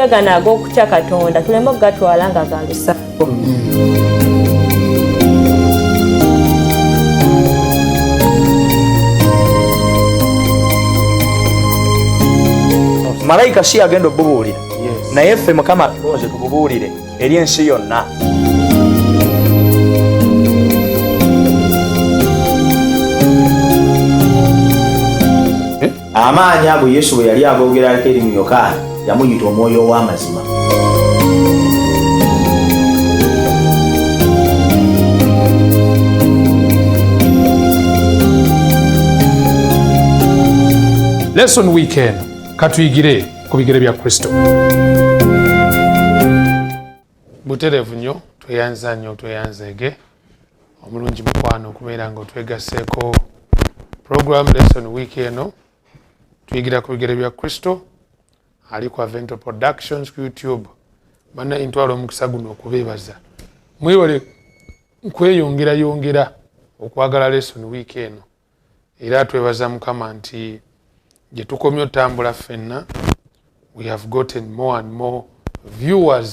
Amateeka gano ag'okutya Katonda tuleme okugatwala nga ga lusango. Malayika si yagenda obubuulira, naye ffe Mukama atulonze tububuulire eri ensi yonna. Amaanyi ago Yesu bwe yali agoogerako eri mu Yokaana, yamuyita omwoyo ow'amazima. Lesson weekend katuyigire ku bigere bya Kristo. Butereevu nnyo, tweyanza nnyo, tweyanzeege omulungi mukwano okubeera nga otwegasseeko program lesson week eno. Tuyigira ku bigere bya Kristo ali ku Avento Productions ku YouTube. Banna, ntwala omukisa guno okubeebaza, mwewale nkweyongerayongera okwagala lesson week eno. Era twebaza Mukama nti gye tukomye otambula ffenna, we have gotten more and more viewers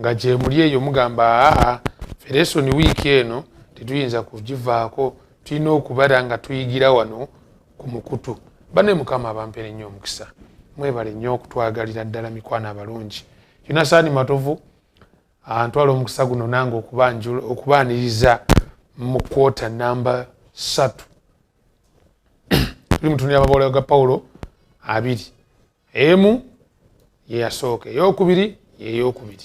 nga gyemuli eyo mugamba, aa, ffe lesson week eno tetuyinza kugivaako, tulina okubala nga tuyigira wano ku mukutu. Bane, Mukama abampere nnyo omukisa, mwebale nnyo okutwagalira ddala, mikwano abalungi. Yonasaani Matovu ntwala omukisa guno nange okubaaniriza mu kwota namba 3. Tuli mutunira amabaluwa ga Pawulo abiri, emu yeyasooka, eyokubiri yeyokubiri.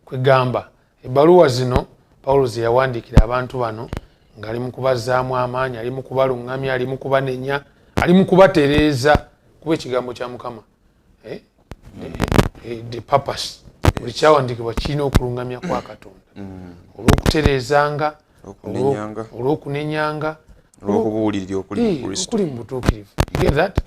Kwegamba ebbaluwa zino Pawulo ze yawandiikira abantu bano ng'ali mu kubazzaamu amaanyi, ali mu kubaluŋŋamya, ali mu kubanenya, ali mu kubatereeza, kuba ekigambo kya Mukama, the purpose, buli kyawandiikibwa kirina okuluŋŋamya kwa Katonda olw'okutereezanga, olw'okunenyanga, olw'okubuulirira okuli mu Kristo, okuli mu butuukirivu. You get that?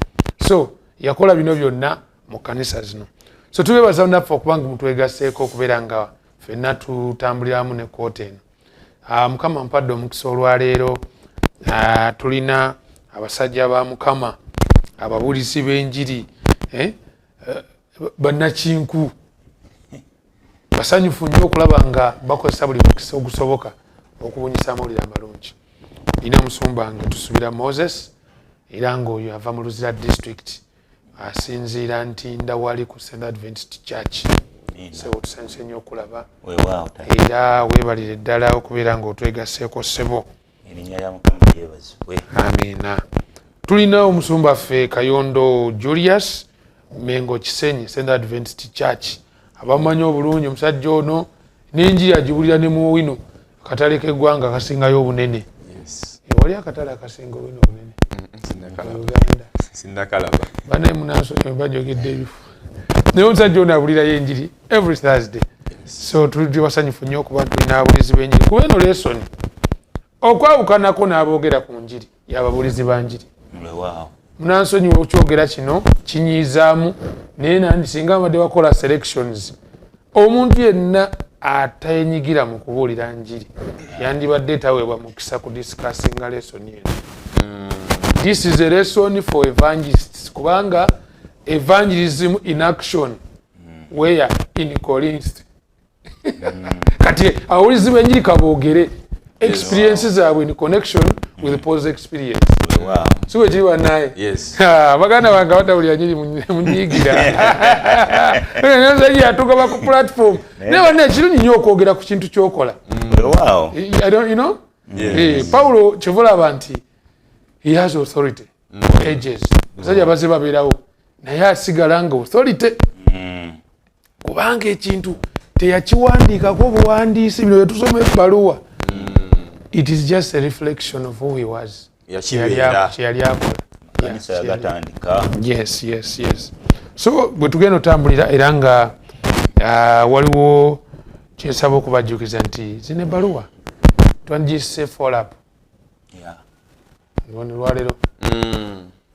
So yakola bino byonna mu kanisa zino. So tubebaza naffe okubanga mutwegasseeko okubeera nga ffenna tutambuliramu ne koota eno. Mukama mpadde omukisa olwaleero, tulina abasajja ba Mukama, ababuulizi b'enjiri, bannakinku, basanyufu nnyo okulaba nga bakozesa buli mukisa ogusoboka okubunyisa amawulire amalungi. Nina musumba nga tusubira Moses, era ng'oyo ava mu Luzira District, asinziira Ntinda wali ku St Adventist Church. Sebo, tusanyuse nnyo okulaba era weebalire ddala okubeera ng'otwegasseeko, ssebo. Erinnya lya Mukama lyebazibwe. Amiina. Tulina omusumba ffe Kayondo Julius, Mengo Kisenyi, St Adventist Church. Abamanyi obulungi omusajja ono n'enjiri agibulira ne muwino akatale k'eggwanga akasingayo obunene. Wali akatale akasinga obwino obunene Uganda? Sinnakalaba. Banaye munansonyiwe bajogedde ebifo, naye omusajja ono abulirayo enjiri every Thursday. So tuli basanyufu nnyo okuba tulina ababulizi b'enjiri, kuba eno lesson okwawukanako n'aboogera ku njiri y'ababulizi ba njiri. Munansonyiwa okyogera kino, kinyiizaamu, naye nandi singa abadde bakola selections, omuntu yenna atenyigira mu kubuulira njiri yandibadde taweebwa mukisa ku discussinga lesson eno. This is a lesson for evangelists, kubanga evangelism in action where in Corinth. Kati ababulizi b'enjiri kaboogere experience zaabwe in connection with Paul's experience. Si bwe kiri, bannaye? Yes. Baganda bange abatawulira njiri, munyiigira nsajja yatugaba ku platform, naye bannaye kirungi nnyo okwogera ku kintu kyokola. I don't, you know? Paulo kyova olaba nti he has authority for ages. Abasajja baze babeerawo, naye asigala nga authority, kubanga ekintu teyakiwandiikako buwandiisi. Bino byetusoma ebbaluwa, it is just a reflection of who he was. Yakibeera. Kyeyali akola. Kanisa yagatandika. Yes, so bwe tugenda otambulira era nga waliwo kyensaba okubajjukiza nti zino ebbaluwa twandiyise follow up. Luno lwaleero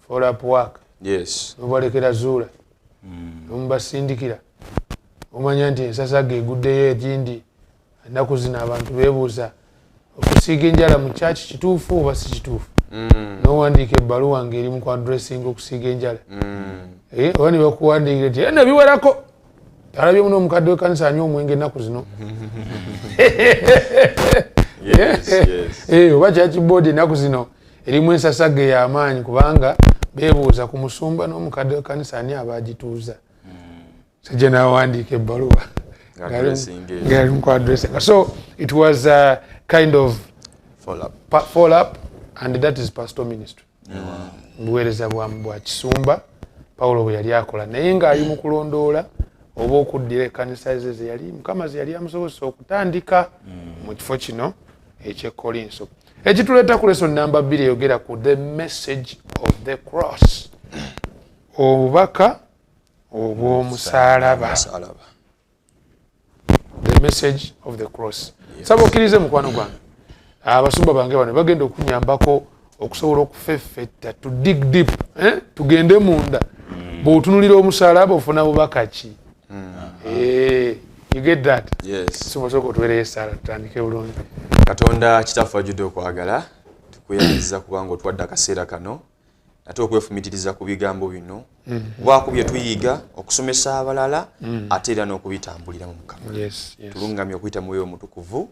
follow up work. Nobalekera zuula, nomubasindikira, omanya nti ensasaga eguddeyo egindi. Ennaku zino abantu beebuuza okusiiga enjala mu kyaki kituufu oba si kituufu. Nowandiika ebbaluwa ng'eri mu kuaddressinga okusiiga enjala. Oba ne bakuwandiikira nti eno biwerako. Alabye muno omukadde w'ekkanisa anywa omwenge ennaku zino. Oba church board ennaku zino erimu ensasage y'amaanyi, kubanga beebuuza ku musumba n'omukadde w'ekkanisa ani abagituuza. Sajja n'awandiika ebbaluwa ng'ali mu kuaddressinga. So it was a kind of fall up, and that is pastor ministry. Buweereza bwa kisumba Pawulo bwe yali akola, naye ng'ali mu kulondoola oba okuddira ekkanisa ze zeyali Mukama ze yali amusobozesa okutandika mu kifo kino eky'e Kolinso. Ekituleeta ku lesson namba 2 eyogera ku the message of the cross, obubaka obw'omusaalaba. The message of the cross. Saba okkirize mukwano gwange, abasumba bange bano bagenda okunyambako okusobola okufeffetta, to dig deep, tugende munda. Bw'otunulira omusaalaba ofuna bubaka ki? You get that? Yes. Sumba sooka otuweereyo essaala tutandike bulungi. Katonda kitaffe ajjudde okwagala, tukweyanziza kubanga otuwadde akaseera kano ate okwefumitiriza ku bigambo bino, kubaako bye tuyiga okusomesa abalala ate era n'okubitambuliramu Mukama. Tulungamye okuyita mu Mwoyo Omutukuvu,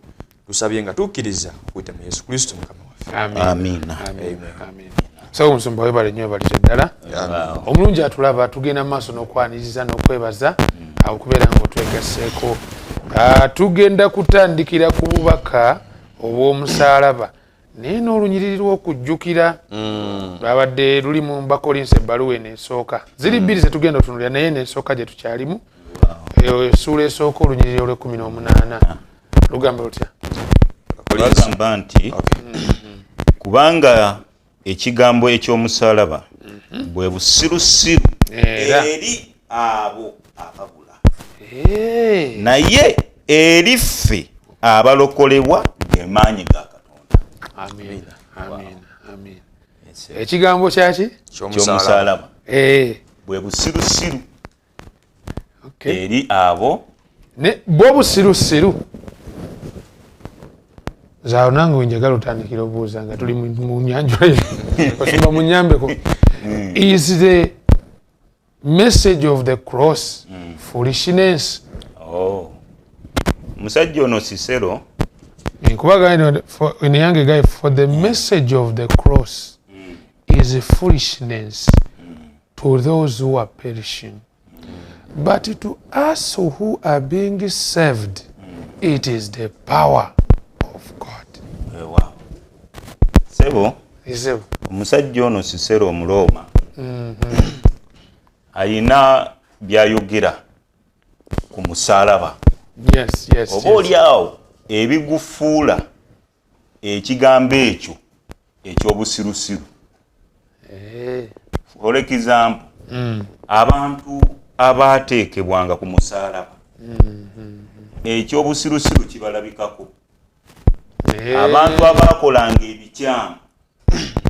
tusabye nga tukkiriza okuyita mu Yesu Kristo Mukama waffe. Amiina. Amiina. So omusumba webale nnyo, webalize ddala. Omulungi atulaba, tugenda mu maaso n'okwaniriza n'okwebaza okubeera ng'otwegasseeko. Tugenda kutandikira ku bubaka obw'omusaalaba, naye n'olunyiriri lw'okujjukira lwabadde luli mu Bakolinso ebbaluwa eno esooka. Ziri bbiri ze tugenda otunulira, naye eno esooka gye tukyalimu, essuula esooka olunyiriri olw'e18 lugamba lutya? Bagamba nti kubanga ekigambo eky'omusaalaba bwe busirusiru eri abo ababula, naye eri ffe abalokolebwa ge maanyi ga Katonda. Amiina, amiina, amiina. Ekigambo kyaki? Ky'omusaalaba bwe busirusiru eri abo. Bwo busirusiru. Zaawo nange wenjagala otandikira obuuza nga tuli mu nyanjula, basumba munyambeko. Is the message of the cross foolishness? Musajja ono Cicero nkubaga in guy, for the message of the cross is foolishness to those who are perishing, but to us who are being saved it is the power of God. Wow. Sebo, omusajja ono Cicero Omurooma ayina byayogera ku musaalaba. Oba oli awo ebigufuula ekigambo ekyo ekyobusirusiru. For example, abantu abateekebwanga ku musaalaba ekyobusirusiru kibalabikako. Abantu abakolanga ebikyamu,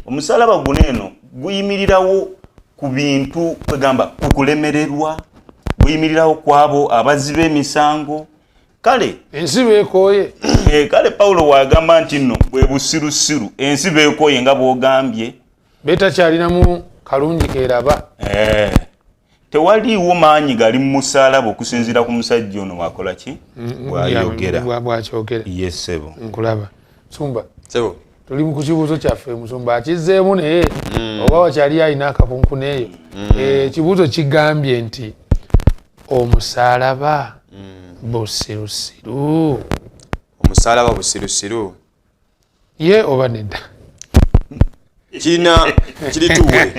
omusaalaba guno eno guyimirirawo ku bintu, kwegamba ku kulemererwa, guyimirirawo ku abo abaziba emisango. Kale ensi beekooye. Kale Pawulo wagamba nti nno bwe busirusiru, ensi beekooye nga bw'ogambye, betakyalinamu kalungi keraba. Tewaliiwo maanyi gali mu musaalaba okusinziira ku musajja ono wakola ki bw'ayogera, bw'akyogera. Yes sebo, nkulaba. Sumba, sebo, tuli mu kibuuzo kyaffe, musumba akizzeemu naye oba wakyali alina akakunkuna eyo. Ekibuuzo kigambye nti omusaalaba busirusiru. Omusaalaba busirusiru ye oba nedda? Kirina kirituwe.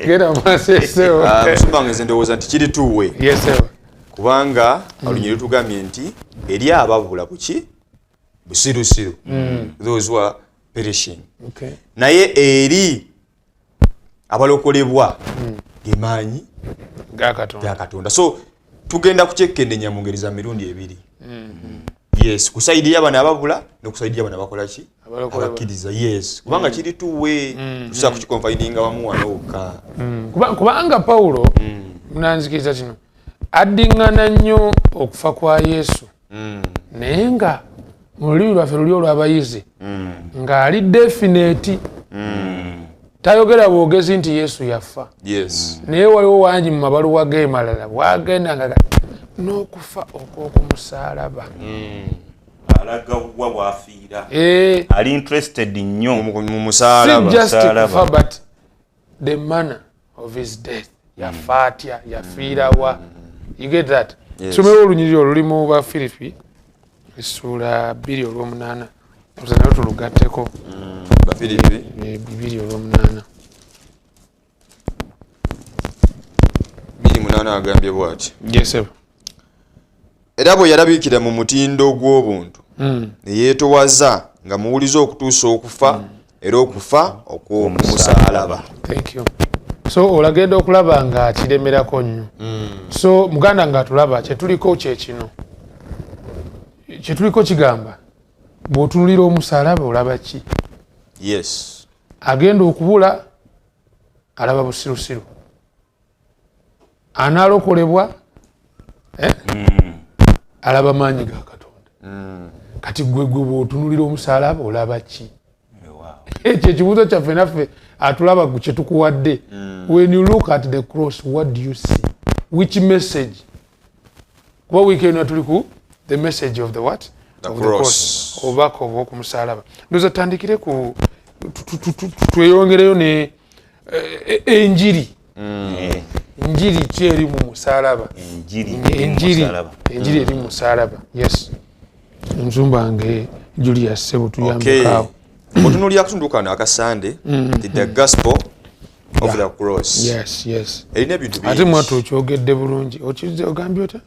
Genda maaso esebo. Musumba nze ndowooza nti kirituwe. Yes sebo. Kubanga olunyiriri lutugambye nti eri ababula buki busirusiru, those who are perishing. Naye eri abalokolebwa gemaanyi ga Katonda. So tugenda kukyekendenya mu ngeri za mirundi ebiri. Yes, kusaidia bano ababula n'okusaidia bano abakola ki? Abakkiriza. Yes, kubanga kiri tuwe tusobola kukiconfininga wamu wano wokka. Kubanga Pawulo munanzikiriza kino addiŋŋana nnyo okufa kwa Yesu, naye nga mu lulimi lwaffe luli olw'abayizi ng'ali definite, tayogera bwogezi nti Yesu yafa. Naye waliwo wangi mu mabaluwa ge malala bwagenda nga N'okufa okw'okumusaalaba. Alaga wa wafiira. Ali interested nnyo mu musaalaba. Si just kufa, but the manner of his death. Yafa atya, yafiira wa. You get that? Yes. Somewo olunyiriri olulimu Bafiripi essuula 2:8. Tuze tulugatteko. Bafiripi 2:8. 2:8 agambye bw'ati. Yes sir. Era bwe yalabikira mu mutindo gw'obuntu, ne yeetowaza nga muwulize okutuusa okufa, era okufa okw'okumusaalaba. Thank you. So olagenda okulaba nga kiremerako nnyo. So muganda nga tulaba kyetuliko kye kino. Kyetuliko kigamba bw'otunulira omusaalaba olaba ki? Yes. Agenda okubula alaba busirusiru. Analokolebwa alaba maanyi ga Katonda. Kati gwe bw'otunulira omusaalaba olaba ki? Ekyo ekibuuzo kyaffe naffe atulaba kye tukuwadde. When you look at the cross, what do you see? Which message? Kuba wiiki eno tuli ku the message of the what? The Of the cross. cross. Obubaka obw'okumusaalaba. Ndowooza tutandikire ku tweyongereyo ne enjiri. Enjiri ki eri mu musaalaba? Enjiri eri mu musaalaba. Yes. Nsumba nge Julius Sebo tuyambeko awo. Otunuulira akatundu kano aka Sunday, the gospel of the cross. Yes, yes. Erina ebintu bingi. Ate mwatu okyogedde bulungi. Okizze ogambye otya?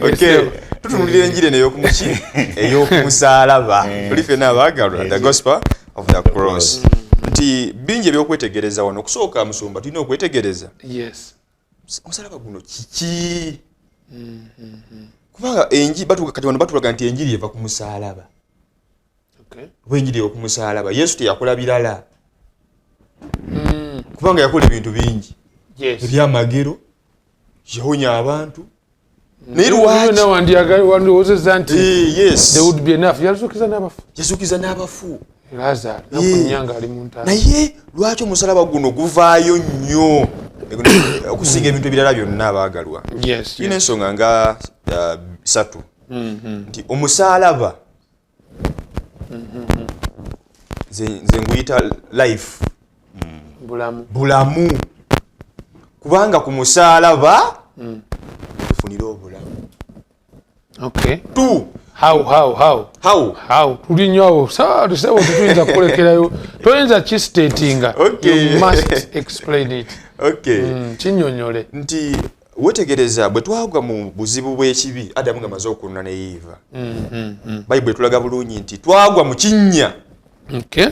Okay. Tutunuulira enjiri eno ey'okumuki? Ey'okumusaalaba. Tuli ffenna abaagalwa, the gospel of the cross. Nti bingi ebyokwetegereza wano. Okusooka musumba tulina okwetegereza. Yes. Omusaalaba guno kiki? Kubanga enjiri kati wano batulaga nti enjiri eva ku musaalaba. Okay. Oba enjiri eva ku musaalaba. Yesu teyakola birala. Kubanga yakola ebintu bingi. Yes. Ebyamagero, yawonya abantu. Naye lwaki? Wandiwozezza nti yes. There would be enough. Yazuukiza n'abafu. Yazuukiza n'abafu. Lazaro, nakunyanga ali mu ntaana. Naye lwaki omusaalaba guno guvaayo nnyo okusinga ebintu ebirala byonna abaagalwa? Yes. Tulina ensonga nga 3. Nti omusaalaba nze nguyita life. Bulamu. Bulamu. Kubanga ku musaalaba tufunira obulamu. Okay. 2. How? How? Tuli nnyo awo. Sebo tetuyinza kukulekerayo. Toyinza kistatinga. Okay. You must explain it. Okay. Kinnyonnyole. Nti wetegereza bwe twagwa mu buzibu bw'ekibi, Adamu ng'amaze okunona ne Eva. Bayibuli etulaga bulungi nti twagwa mu kinnya. Okay.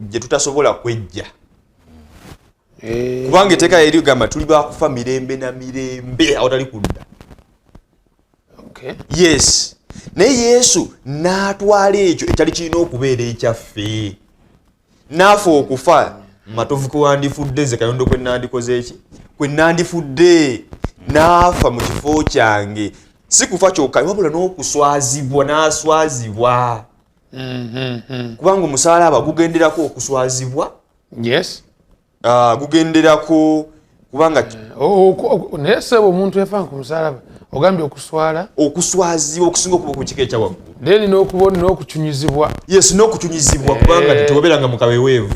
Gye tutasobola kwejja. Kubanga etteeka eri ligamba tuli bakufa mirembe na mirembe awatali kudda. Okay. Yes. Naye Yesu n'atwala ekyo ekyali kirina okubeera ekyaffe. N'afa okufa matovu kwe wandifudde nze Kayondo kwe nandikoze eki? Kwe nandifudde. N'afa mu kifo kyange. Si kufa kyokka wabula n'okuswazibwa, n'aswazibwa. Kubanga omusaalaba gugenderako okuswazibwa. Yes. Gugenderako kubanga naye ssebo omuntu yafa ku musaalaba ogambye okuswala, okuswazibwa okusinga okuba ku kika ekya waggulu. Then n'okubona n'okucunyizibwa. Yes, n'okucunyizibwa kubanga tewabeeranga mu kaweweevu.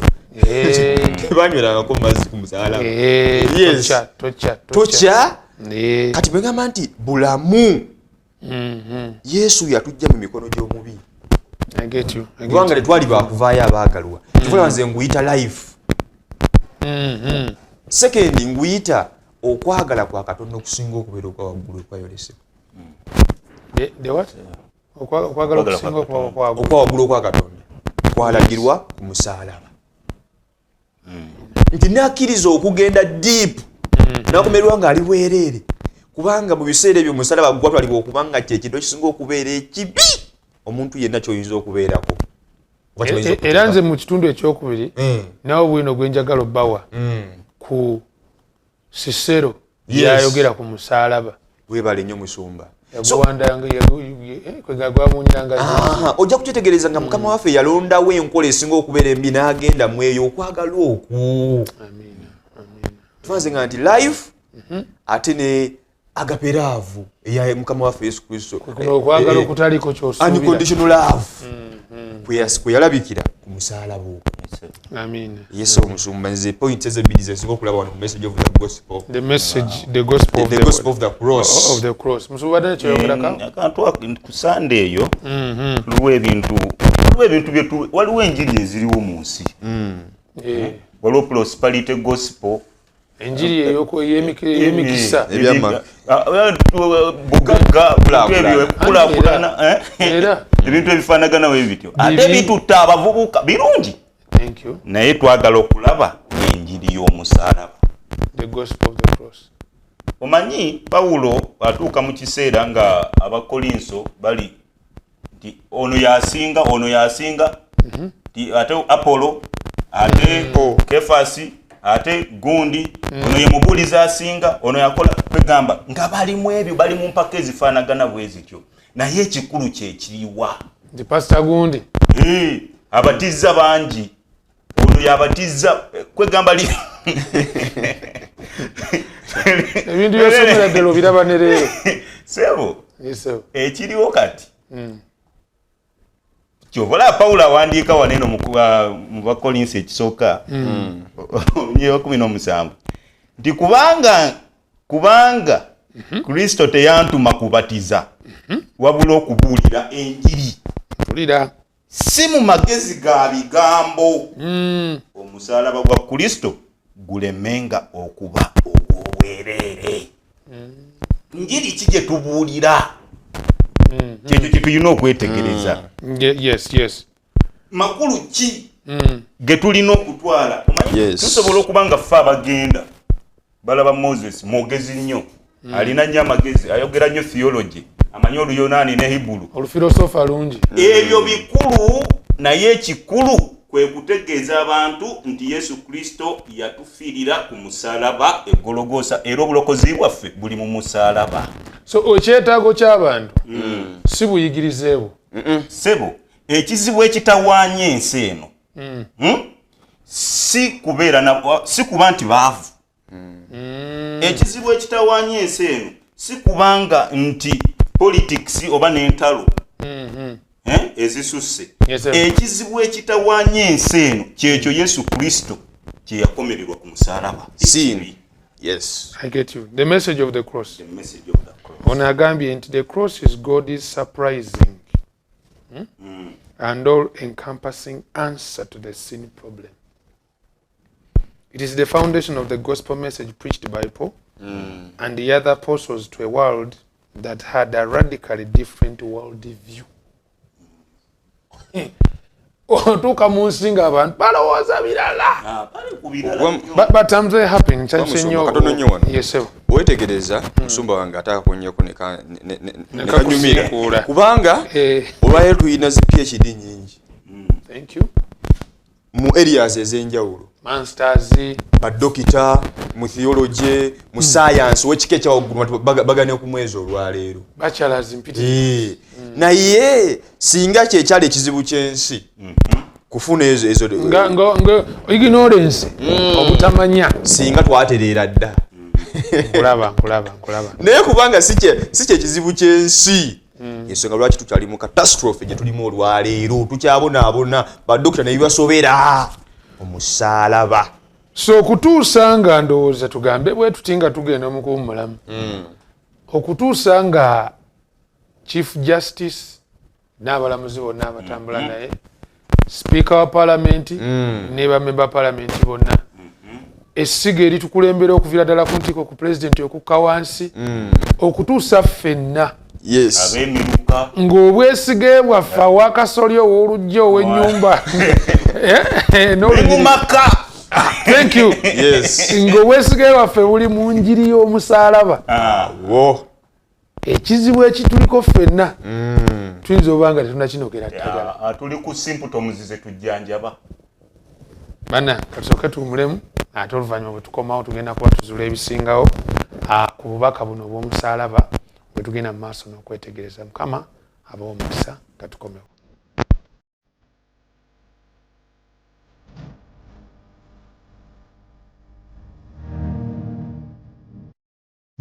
Tebanywerangako mazzi ku musaalaba. Yes. Tokya. Kati bwe ngamba nti bulamu. Yesu yatujja mu mikono gy'omubi. I get you. Kubanga tetwali baakuvaayo abaagalwa. Kifuna nze nguyita life. Second, nguyita okwagala kwa Katonda okusinga okubeera okwa waggulu okwayolesebwa. The what? Okwagala okusinga okuba okwa waggulu. Okwa waggulu okwa Katonda kwalagirwa ku musaalaba. Nti nakkiriza okugenda deep. Nakomerwa ng'ali bwereere. Kubanga mu biseera ebyo omusaalaba gwatwalibwa okubanga kye kintu ekisinga okubeera ekibi omuntu yenna ky'oyinza okubeerako. Era nze mu kitundu ekyokubiri nawe bwino gwe njagala obbawa ku Sisero yayogera ku musaalaba. Weebale nnyo musumba. Ojja kukyetegereza nga Mukama waffe yalondawo enkola esinga okubeera embi n'agenda mu eyo okwagala okwo. Tufanze nga nti life ate ne agape love eya Mukama waffe Yesu Kristo. Kuno okwagala okutaliko kyosuubira. Unconditional love. Kwe yalabikira ku musaalaba ogwo. Amiina. Yesu omusumba, nze points ezo ebbiri ze nsinga okulaba wano mu message of the gospel. The message, the gospel of The gospel of the cross. Of the cross. Musumba badde kyoyogerako? Akantu ku Sunday eyo, waliwo ebintu, waliwo ebintu byetu, waliwo enjiri eziriwo mu nsi. Waliwo prosperity gospel. Enjiri ey'emikisa. Ebyama. Bugagga, Kulaakulana. ebyo, kulaakulana, eh? Era. Ebintu ebifaanagana bwe bityo. Ate bitutta abavubuka birungi. Thank you. Naye twagala okulaba enjiri y'omusaalaba. The gospel of the cross. Omanyi Pawulo atuuka mu kiseera nga Abakolinso bali nti ono yasinga, ono yasinga, nti ate Apollo, ate Kefasi, ate gundi, ono ye mubuulizi asinga, ono yakola, kwegamba nga bali mu ebyo, bali mu mpaka ezifaanagana bwe zityo. Naye ekikulu kye kiriwa? Nti pasita gundi. Abatizza bangi, ono yabatizza, kwegamba li Ebintu byosomera ddala obiraba ne leero. Sebo, Yes, sir. ekiriwo kati kyova Pawulo awandiika wano eno mu Bakolinso ekisooka olunyiriri 17 nti kubanga Kristo teyantuma kubatiza, wabula okubuulira enjiri. Mpulira. Si mu magezi ga bigambo, omusaalaba gwa Kristo gulemenga okuba ogw'obwereere. Njiri ki gye tubuulira? Kyekyo kye tulina okwetegereza. Yes. Makulu ki ge tulina okutwala? Omanyi, tusobola okuba nga ffe abagenda balaba Moses mwogezi nnyo, alina nnyo amagezi, ayogera nnyo theology, amanyi Oluyonaani ne Hibulu. Olufilosofa lungi. Ebyo bikulu, naye ekikulu kwe kutegeeza abantu nti Yesu Kristo yatufiirira ku musaalaba e Gologosa, era obulokozi bwaffe buli mu musaalaba. So ekyetaago ky'abantu si buyigirize bwo. Sebo, ekizibu ekitawaanya ensi eno, Si kubeera na, si kuba nti baavu. Ekizibu ekitawaanya ensi eno si kubanga nti politics oba n'entalo ezisusse. Yes, sir. Ekizibu ekitawaanya ensi eno kyekyo Yesu Kristo kye yakomererwa ku musaalaba. Sin. Ekibi. Yes. I get you. The message of the cross. The message of the cross. Ono agambye nti the cross is God's surprising and all encompassing answer to the sin problem. It is the foundation of the gospel message preached by Paul and the other apostles to a world that had a radically different world view. Otuuka mu nsi ng'abantu balowooza birala. Ah, bali ku birala nnyo. But I'm very happy. Nsanyuse Musumba, nnyo. katono nnyo wano. Yes, sir. Wetegereza musumba wange ate akonyeko Ne nekanyumira kakusiikuula. kubanga olwaleero tulina zi PhD nyingi Thank you. mu areas ez'enjawulo. Masters. Badokita mu theology, mu science wekika ekyawaggulu bagane ku mwezi olwaleero. Bachelors mpiti. Naye singa kyekyali ekizibu ky'ensi kufuna ezo Nga ignorance, obutamanya. Singa twatereera dda. Nkulaba, nkulaba, nkulaba. Naye kubanga si kye kizibu ky'ensi, ensonga lwaki tukyali mu catastrophe gye tulimu olwaleero, tukyabonaabona, badokita ne bibasobera, omusaalaba. So okutuusa nga ndowooza tugambe bwe tuti nga tugenda mu kuwummulamu, okutuusa nga Chief Justice n'abalamuzi bonna abatambula naye, Sipiika wa Palamenti ne bamemba Palamenti bonna, essiga eritukulembera okuviira ddala ku ntiiko ku pulezidenti okukka wansi, okutuusa ffenna Ab'emiruka. Ng'obwesige bwaffe awakasolya, ow'olujja, ow'ennyumba Mu maka. Thank you. Ng'obwesige bwaffe buli mu njiri y'omusaalaba, Wo. ekizibu ekituliko ffenna tuyinza oba nga tetunakinogera ddagala. Ah, tuli ku symptoms ze tujjanjaba. Bana katusooke tuwumulemu, ate oluvannyuma bwe tukomawo tugenda kuba tuzuula ebisingawo ku bubaka buno obw'omusaalaba bwe tugenda mu maaso n'okwetegereza. Mukama abawo omukisa, katukomewo.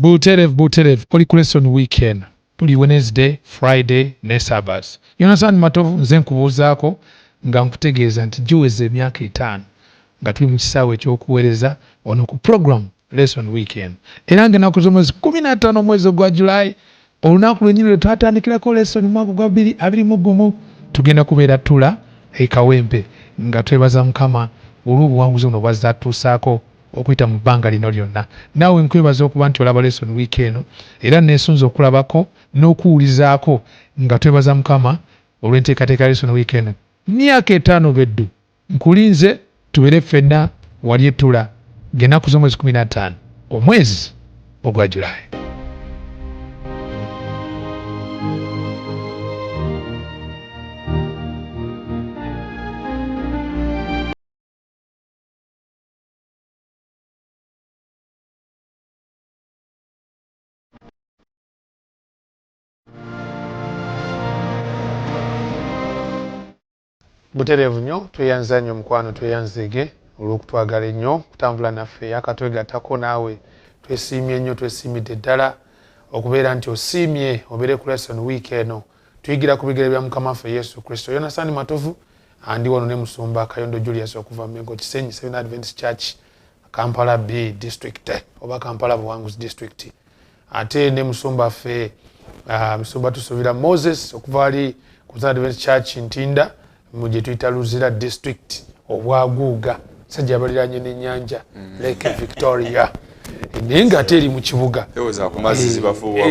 Buterevu buterevu oli ku Lesson Weekend buli Wednesday, Friday ne Sabbath. Jonathan Matovu nze nkubuuzaako nga nkutegeeza nti giweze emyaka 5 nga tuli mu kisaawe eky'okuweereza wano ku program Lesson Weekend. Era ng'ennaku z'omwezi 15 omwezi ogwa July, olunaku lwennyini lwe twatandikirako lesson mu mwaka gwa 2021, tugenda kubeera Ttula e Kawempe nga twebaza Mukama olw'obuwanguzi buno bw'azze atuusaako okuyita mu bbanga lino lyonna. Naawe nkwebaza okuba nti olaba Lesson Week eno, era neesunze okulabako n'okuwulizaako nga twebaza Mukama olw'enteekateeka ya Lesson Week eno. Myaka 5 beddu, nkulinze tubeere ffenna wali e Ttula ng'ennaku z'omwezi 15 omwezi ogwa July. Butereevu nnyo, tweyanza nnyo mukwano, tweyanzeege olw'okutwagala ennyo, kutambula naffe akatwegattako naawe. Twesiimye nnyo, twesiimidde ddala okubeera nti osiimye obeere ku Lesson Week eno. Tuyigira ku bigere bya Mukama waffe Yesu Kristo. Yonasani Matovu andi wano ne Musumba Kayondo Julius okuva Mengo Kisenyi Seventh Adventist Church, Kampala B District oba Kampala Buwanguzi District. Ate ne Musumba ffe Musumba Tusuubira Moses okuva wali ku Seventh Adventist Church Ntinda mu gye tuyita Luzira District, Obwaguuga, sajja abaliraanye n'ennyanja Lake Victoria, naye ng'ate eri mu kibuga. Eweza ku mazzi zibafuuwako.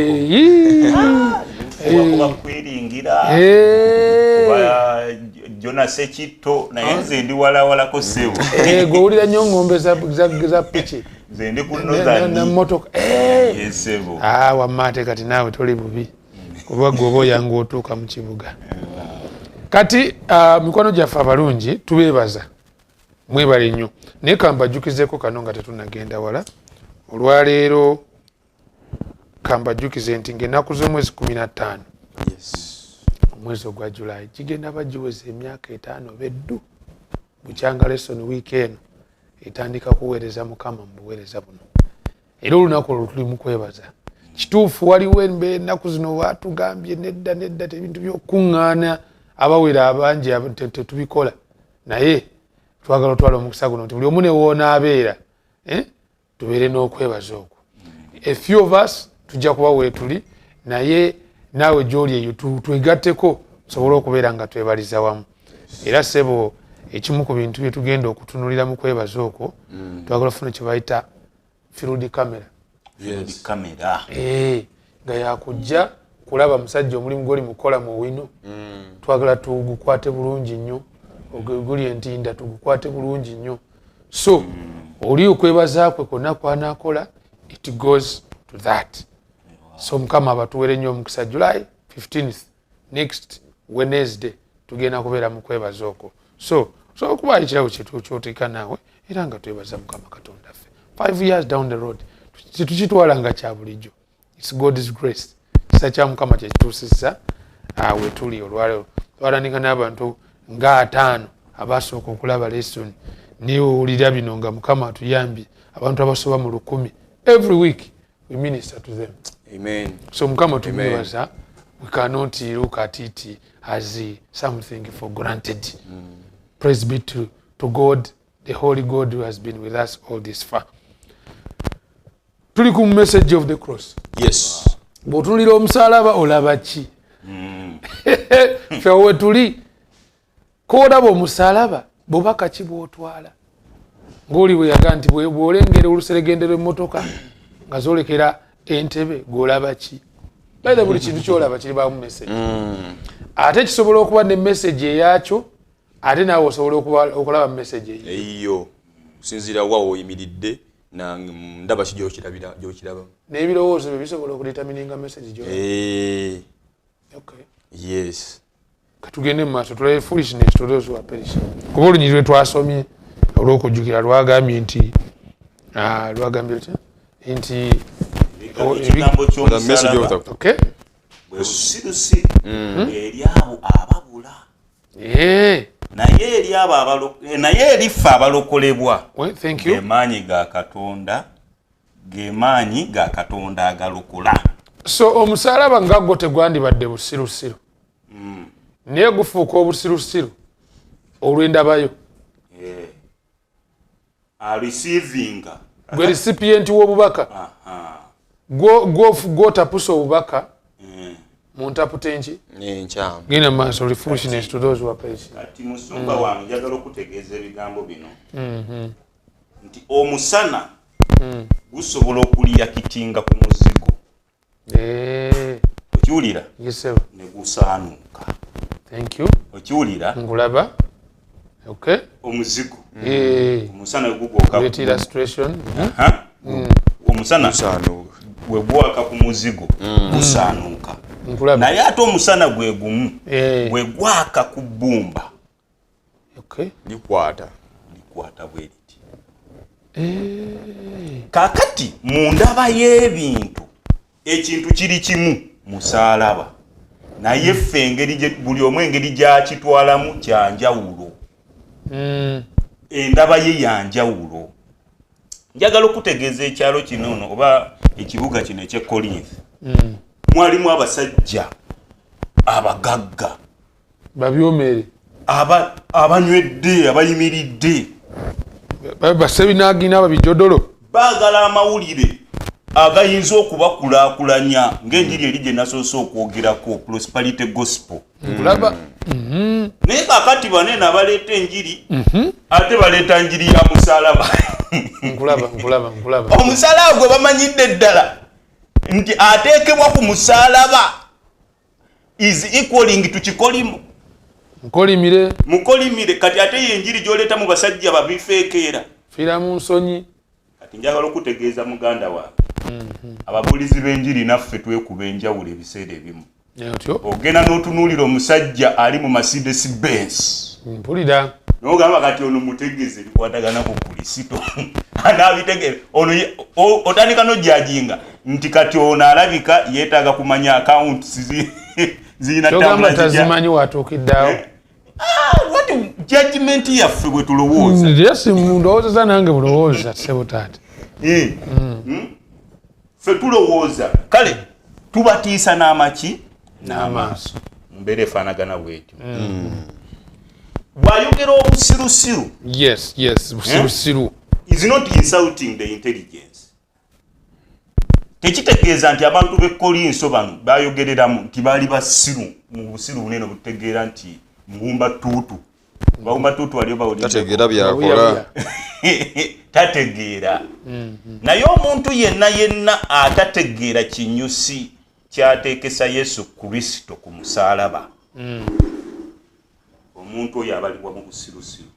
Kuba kwiringira kuba Jonas Ekitto, naye nze ndi walawalako ssebo. Gwe owulira nnyo ng'ombe za piki. Nze ndi ku Northern. Na mmotoka. Yes, ssebo. Wamma ate kati naawe toli bubi, kuba gwe oba oyanguwa otuuka mu kibuga. Kati mikwano gyaffe abalungi tubeebaza, mwebale nnyo. Naye kambajjukizeeko kano nga tetunnagenda wala. Olwaleero kambajjukize nti ng'ennaku z'omwezi 15 omwezi ogwa July gigenda bagiweza emyaka 5 beddu bukyanga Lesson Week eno etandika kuweereza Mukama mu buweereza buno. Era olunaku olwo tuli mu kwebaza. Kituufu waliwo ennaku zino batugambye nedda nedda ebintu by'okuŋŋaana abawera abangi tetubikola, naye twagala otwala omukisa guno nti buli omu ne w'onaabeera, tubeere n'okwebaza okwo. A few of us tujja kuba weetuli, naye naawe gy'oli eyo twegatteko tusobole okubeera nga twebaliza wamu. Era ssebo ekimu ku bintu bye tugenda okutunulira mu kwebaza okwo, twagala okufuna kye bayita field camera. Field camera. Nga yakujja kulaba musajja omulimu gw'oli mukola mu wino. Twagala tugukwate bulungi nnyo, guli entinda tugukwate bulungi nnyo. So oli okwebaza kwe kwonna kw'anaakola, it goes to that. So Mukama abatuwere nnyo omukisa. July 15th next Wednesday tugenda kubeera mu kwebaza okwo. So osobola okuba ekirabo kyoteeka naawe era nga twebaza Mukama Katonda ffe. 5 years down the road tetukitwala nga kya bulijjo. It's God's grace. Kisa kya Mukama kye kituusizza we tuli olwaleero. Twatandika n'abantu nga 5 abasooka okulaba lesson, naye owulira bino nga Mukama atuyambye abantu abasoba mu 1000 every week we minister to them. Amen. So Mukama tumwebaza, we cannot look at it as something for granted. Praise be to God, the Holy God who has been with us all this far. Tuli ku message of the cross. Yes. Bw'otunuulira omusaalaba olaba ki? Ffe we tuli k'olaba omusaalaba bubaka ki bw'otwala? Ng'oli bwe yaga nti bw'olengera oluseregende lw'emmotoka nga zoolekera entebe gw'olaba ki? By the way, buli kintu ky'olaba kiribaamu message. Ate kisobola okuba ne message eyakyo, ate naawe osobola okulaba message eyiyo. Eyiyo. Kusinziira wa w'oyimiridde na ndaba ki gy'okiraba. N'ebirowoozo byo bisobola okudetermininga message gy'olaba. Okay. Yes. Katugende mu maaso tulabe foolishness to those who are perishing. Kuba olunyiriri lwe twasomye olw'okujjukira lwagambye nti, lwagambye lutya? Nti, Ekigambo ky'omusaalaba Okay. bwe busirusiru eri abo ababula. Naye eri abo naye eri ffe abalokolebwa. Well, thank you. Amaanyi ga Katonda Ge maanyi ga Katonda agalokola. So omusalaba nga gwo tegwandibadde busirusiru, naye gufuuka obusirusiru olw'endabayo. Areceivinga. Gwe recipient w'obubaka, gwotapusa obubaka mu ntaputa enki? Enkyamu. Genda mu maaso. Foolishness to those who are perishing. Kati musumba wange, njagala okutegeeza ebigambo bino nti omusana gusobola okureactinga ku muzigo. Okiwulira? Yes, sir. Ne gusaanuuka. Thank you. Okiwulira? Nkulaba, okay. Omuzigo, omusana wegugwoka, Great illustration. Omusana Gusaanuuka. bwe gwaka ku muzigo gusaanuuka. Nkulaba. Naye ate omusana gwe gumu bwe gwaka ku bbumba, Likwata. Likwata bwe riti. Kaakati mu ndaba y'ebintu, ekintu kiri kimu, musaalaba, naye ffe engeri buli omu engeri gyakitwalamu kyanjawulo. Endaba ye yanjawulo. Njagala okutegeeza ekyalo kino no oba ekibuga kino eky'e Corinth, mwalimu abasajja abagagga, babyomere, abanywedde, abayimiridde, basebinagina, babijodolo. Baagala amawulire agayinza okubakulaakulanya ng'enjiri eri gye nasoose okwogerako, prosperity gospel. Nkulaba. Naye kakati banene abaleeta enjiri, ate baleeta njiri ya musalaba. Nkulaba, nkulaba, nkulaba. Omusalaba gwe bamanyidde ddala nti ateekebwa ku musalaba is equaling to kikolimo. Nkolimire. Mukolimire. Kati ate yenjiri gyoleeta mu basajja babifeekeera. Fiira mu nsonyi. Kati njagala okutegeeza muganda wange, ababuulizi b'enjiri naffe twekuba enjawulo ebiseera ebimu. Otyo. Ogenda n'otunuulira omusajja ali mu Mercedes Benz, Mpulira. Nogamba kati ono mutegeeze ebikwatagana ku Kristo anaabitegeere ono otandika nojudginga nti kati ono alabika yeetaaga kumanya accounts zirina Kyogamba tambula zitya. Tazimanyi watuukiddeawo. Ah, what judgment yaffe bwe tulowooza. Yes, ndowoozeza nange bulowooza, ssebo taata. Eh. Ffe tulowooza kale tubatiisa n'amaki n'amaaso mu mbeera efaanagana bwetyo. Bw'ayogera obusirusiru, Yes, busirusiru. is not insulting the intelligence. Tekitegeeza nti abantu b'e Kolinso bano bayogereramu nti baali basiru mu busiru bunene obutegeera nti mbumba tuutu, bawumba tuutu wali obawulidde. Tategeera byakola. Tategeera. Naye omuntu yenna yenna atategeera kinyusi kyateekesa Yesu Kristo ku musaalaba, omuntu oyo abalibwa mu busirusiru.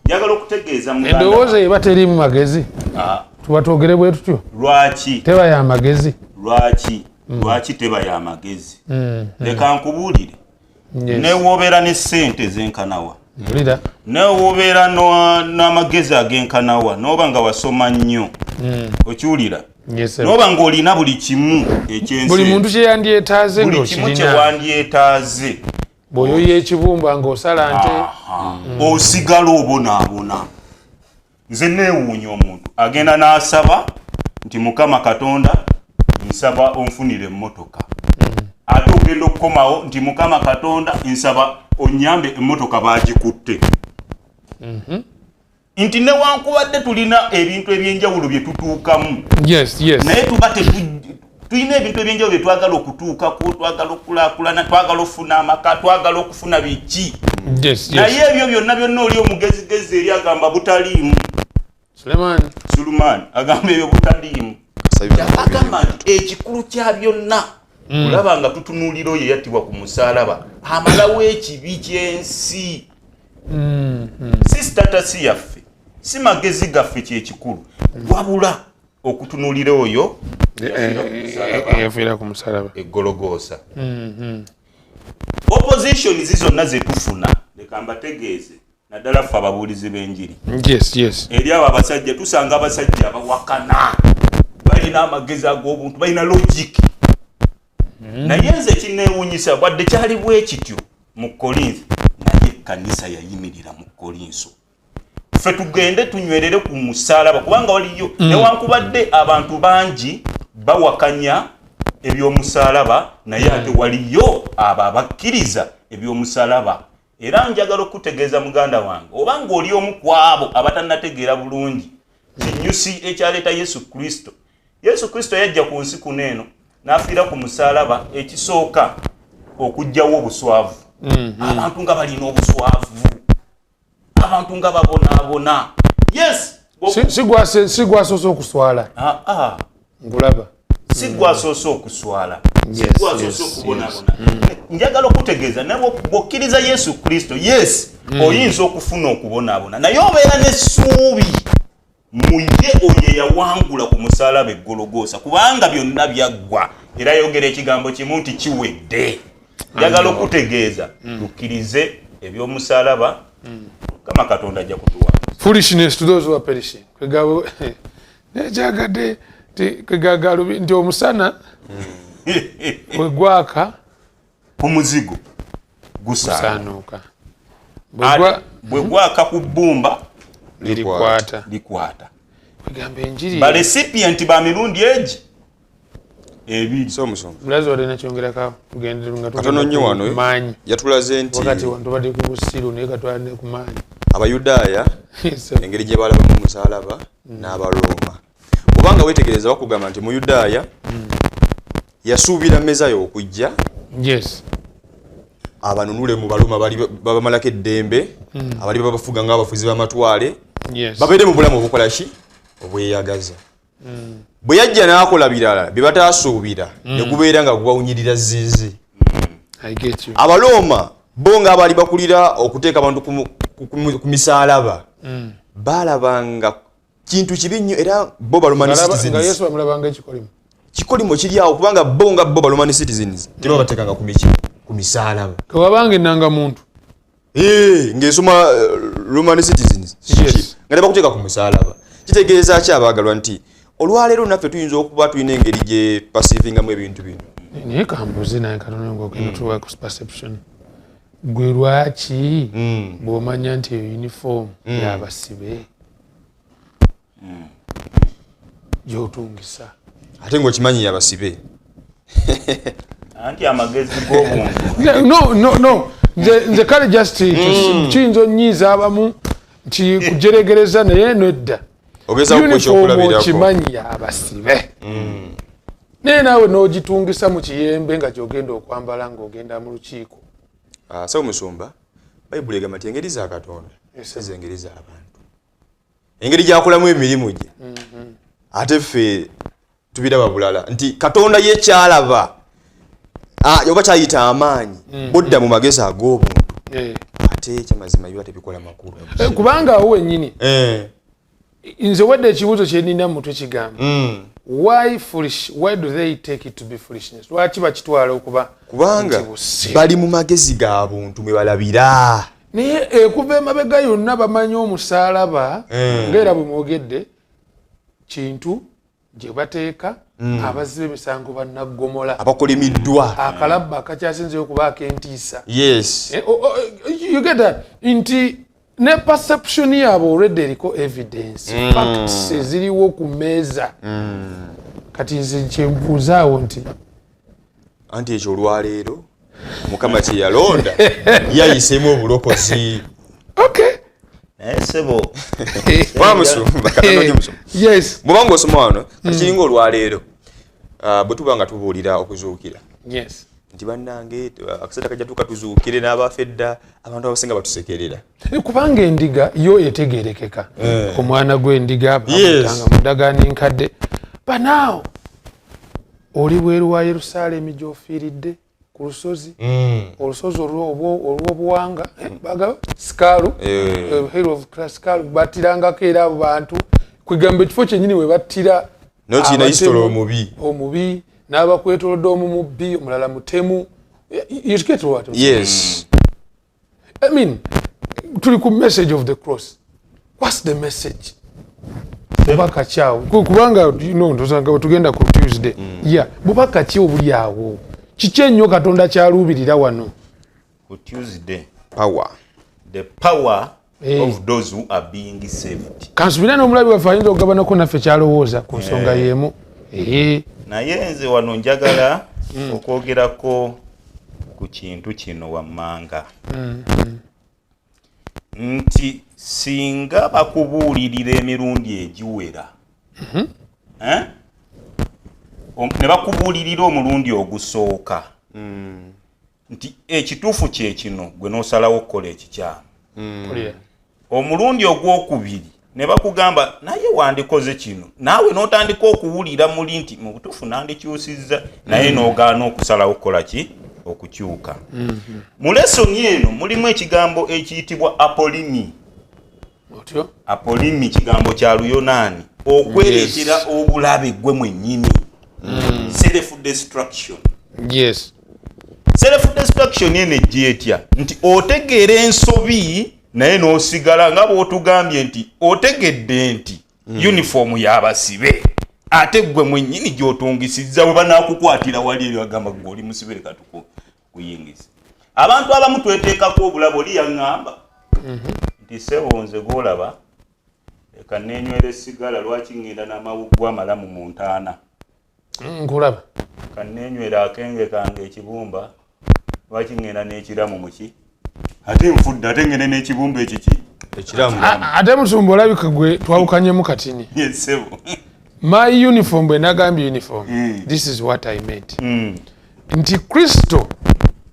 Njagala okutegeeza muganda Endowooza wange. eba teriimu magezi. Ah, Tuba twogere bwe tutyo. Lwaki? Teba ya magezi. Lwaki teba y'amagezi? Leka nkubuulire. Newobeera ne ssente zenkanawa, Mpulira. newobeera n'amagezi agenkanawa, noba nga wasoma nnyo, okiwulira? Yes, sir. Noba ng'olina buli kimu ekyensi, Buli muntu kye yandyetaaze buli kimu ng'okirina, kyewandyetaaze, bw'oyoya ekibumba ng'osala nte. Aha. Osigala obonaabona. Nze neewuunya omuntu agenda n'asaba nti, "Mukama Katonda, nsaba onfunire emmotoka," ate ogenda okukomawo nti, "Mukama Katonda, nsaba onyambe, emmotoka baagikutte." Nti newankubadde tulina ebintu ebyenjawulo bye tutuukamu, naye tuba tulina ebintu ebyenjawulo bye twagala okutuukako, twagala okukulaakulana, twagala okufuna amaka, twagala okufuna biki, naye ebyo byonna byonna, oli omugezigezi eri agamba butaliimu. Suleiman. Sulumaani agamba ebyo butaliimu. Kasabira. Agamba nti ekikulu kya byonna kulaba nga tutunuulira oyo eyattibwa ku musaalaba amalawo ekibi ky'ensi. Si status yaffe, si magezi gaffe kyekikulu, wabula okutunuulira oyo eyafiira ku musaalaba Yafiira ku musalaba. Eggologoosa. Opposition zonna zetufuna, leka mbategeeze, naddala ffe ababuulizi b'enjiri, eri abo abasajja, tusanga abasajja abawakana balina amagezi ag'obuntu, balina logic. Naye nze ekinneewuunyisa, wadde kyali bwe kityo mu Kolinso, naye ekkanisa yayimirira mu Kolinso. Ffe tugende tunywerere ku musalaba, kubanga waliyo newankubadde abantu bangi bawakanya ebyomusalaba, naye ate waliyo abo abakkiriza ebyomusalaba. Era njagala okutegeeza muganda wange, obanga oli omu ku abo abatannategeera bulungi kinyusi ekyaleeta Yesu Kristo. Yesu Kristo yajja ku nsi kuno eno n'afiira ku musalaba, ekisooka okuggyawo obuswavu. Abantu nga balina obuswavu, abantu nga babonaabona. Yes. Si gwasoose okuswala. Nkulaba. Si gwasoose okuswala, si gwasoose okubonaabona. Njagala okutegeeza, nawe bw'okkiriza Yesu Kristo, yes, oyinza okufuna okubonaabona, naye obeera n'essuubi mu ye oyo eyawangula ku musalaba eggologoosa, kubanga byonna byaggwa. Era yogera ekigambo kimu nti kiwedde. Njagala okutegeeza, tukkirize ebyomusalaba, kama Katonda ajja kutuwa. Foolishness to those who are perishing. Kwegabo nekyagadde kwegagalubi nti omusana bwe gwaka ku muzigo gusaanuuka, bwe gwaka ku bbumba lirikwata. Likwata. Kwegamba enjiri ba recipient ba mirundi egi ebiri. So musumba, Mulazi wadde nakyongerako, tugende nga katono nnyo wano. Maanyi. Yatulaze nti wakati wano tubadde ku busiru, naye katwalane ku maanyi. Abayudaaya engeri gye balabamu omusalaba n'Abarooma, obanga weetegereza, bakugamba nti muyudaaya yasuubira Mezaaya okujja abanunule mu Baloma bali babamalako eddembe, abali babafuga ng'abafuzi b'amatwale, babeere mu bulamu obukola ki, obweyagaza. Bwe yajja n'akola birala bye bataasuubira, ne gubeera nga gubawunyirira ziizi. I get you. Abalooma bo nga abaali bakulira okuteeka abantu ku misaalaba, baalabanga kintu kibi nnyo, era bo ba Roman Nga citizens. Yesu bamulabanga ekikolimo. Kikolimo kiri awo, kubanga bo nga bo ba Roman citizens tebabateekanga ku miki, ku misaalaba. Kewabanga enanga muntu. Eh, ng'esoma Roman citizens nga tebakuteeka ku musaalaba. Kitegeeza ki, abaagalwa? Nti olwaleero naffe tuyinza okuba tulina engeri gye perceivingamu ebintu bino. Naye kambuze naye katono ngaogenda tuwa ku perception. Gwe lwaki bw'omanya nti eyo uniform yabasibe gyotungisa? Ate ng'okimanyi yabasibe. Anti amagezi g'obuntu. No, nze kale just kiyinza onyiiza abamu nti kujeregereza, naye nedda. Ogezaako kuwa Uniform ekyokulabirako. okimanyi yabasibe, naye naawe n'ogitungisa mu kiyembe nga gyogenda okwambala ng'ogenda mu lukiiko. Ah, so musumba, Bayibuli egamba nti engeri za Katonda Yes, si zengeri z'abantu, engeri gyakolamu emirimu gye ate ffe tubiraba bulala, nti Katonda ye kyalaba, ah, oba kyayita amaanyi, bodda mu magezi ag'obuntu, ate ekyamazima biba tebikola makulu. Kubanga awo wennyini nze wedde ekibuuzo kyenina mu mutwe kigamba, why foolish, why do they take it to be foolishness? Lwaki bakitwala okuba Kubanga nti busiru? Bali mu magezi ga buntu mwe balabira. Naye ekuva emabega yonna bamanyi omusaalaba, ngaera bwe mwogedde, kintu gye bateeka abazzi b'emisango bannaggomola, abakolimiddwa, akalabba akakyasinzeyo okuba ak'entiisa. Yes. You get that? Nti ne perception yaabwe already eriko evidence, facts eziriwo ku mmeeza. Kati nze kyembuuzaawo nti Anti ekyo olwaleero Mukama kye yalonda yayiseemu obulokozi. Okay. Naye sebo. Wamusumba, katono nnyo musumba. Yes. Bw'oba ng'osoma wano kati, kiringa olwaleero, ah, bwe tuba nga tubuulira okuzuukira, nti bannange, akaseera kajja tuuka tuzuukire n'abafa edda, abantu abasinga batusekerera. Kubanga endiga yo etegerekeka, omwana gw'endiga bamutanga mu ndagaano enkadde. Banaawo oli bweru wa Yerusaalemi gy'ofiiridde ku lusozi, olusozi olw'obuwanga, bagaba Skull, Hill of Skull, battirangako era abo bantu, kwegamba ekifo kyennyini we battira Naye kirina abatemu, history omubi. Omubi n'abakwetolodde, omu mubbi, omulala mutemu. You get what I'm saying? Yes. I mean, tuli ku message of the cross. What's the message? Bubaka ki awo? Kubanga no, ndowooza bwe tugenda ku Tuesday. Yeah, bubaka ki obuli awo? Kiki ennyo Katonda kyaluubirira wano? Ku Tuesday. Power. The power. Of those who are being saved. Kansubira n'omulabi waffe ayinza okugabanako naffe kyalowooza ku nsonga y'emu. Naye nze wano njagala okwogerako ku kintu kino wammanga, nti singa bakubuulirira emirundi egiwera, eh? Ne bakubuulirira omulundi ogusooka nti ekituufu kye kino, gwe n'osalawo okukola ekikyamu. Mpulira. Omulundi ogwokubiri ne bakugamba, naye wandikoze kino, naawe n'otandika okuwulira muli nti mu butuufu nandikyusizza, naye n'ogaana okusalawo okukola ki? Okukyuka. Mu lesson eno mulimu ekigambo ekiyitibwa apolimi. Otyo. Apolimi kigambo kya Luyonaani, okwereetera obulabe gwe mwennyini, self destruction. Self destruction eno ejja etya? Nti otegeera ensobi, naye n'osigala nga bw'otugambye nti otegedde nti uniform y'abasibe, ate gwe mwennyini gy'otungisizza. Bwe banaakukwatira wali eri, bagamba gwe oli musibe, leka tukuyingiza. Abantu abamu tweteekako obulabe. Oli yaŋŋamba nti, "Ssebo, nze gw'olaba, leka neenywera essigala. Lwaki ŋŋenda n'amawuggwe amalamu mu ntaana?" Nkulaba. "Kaneenywera akenge kange ekibumba. Lwaki ŋŋenda n'ekiramu muki? Ate nfudde, ate ŋŋende n'ekibumba ekiki?" Ekiramu. Ate musumba, olabika gwe twawukanyemu katini. Ssebo. My uniform, bwe nagambye uniform, this is what I meant, nti Kristo,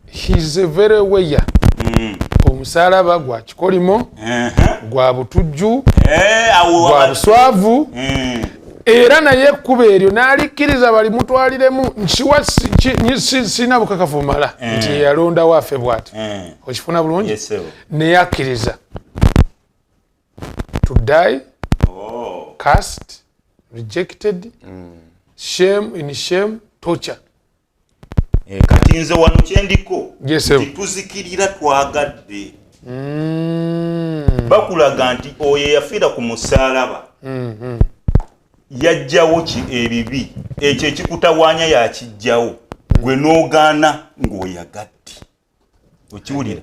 he's a very way. Omusalaba gwa kikolimo, gwa butujju, Awo gwa buswavu, era naye ekkuba eryo n'alikkiriza balimutwaliremu. Nkiwa sirina bukakafu mala nti yeyalondawo afe bw'ati. Okifuna bulungi? Yes, sir. Naye akkiriza to die, cast, rejected, shame in shame, torture. Kati nze wano kyendiko Yes, sir. nti tuzikirira twagadde. Bakulaga nti oyo eyafiira ku musaalaba yajjawo ki? Ebibi. Ekyo ekikutawaanya yakijjawo, gwe n'ogaana ng'oyagadde. Okiwulira?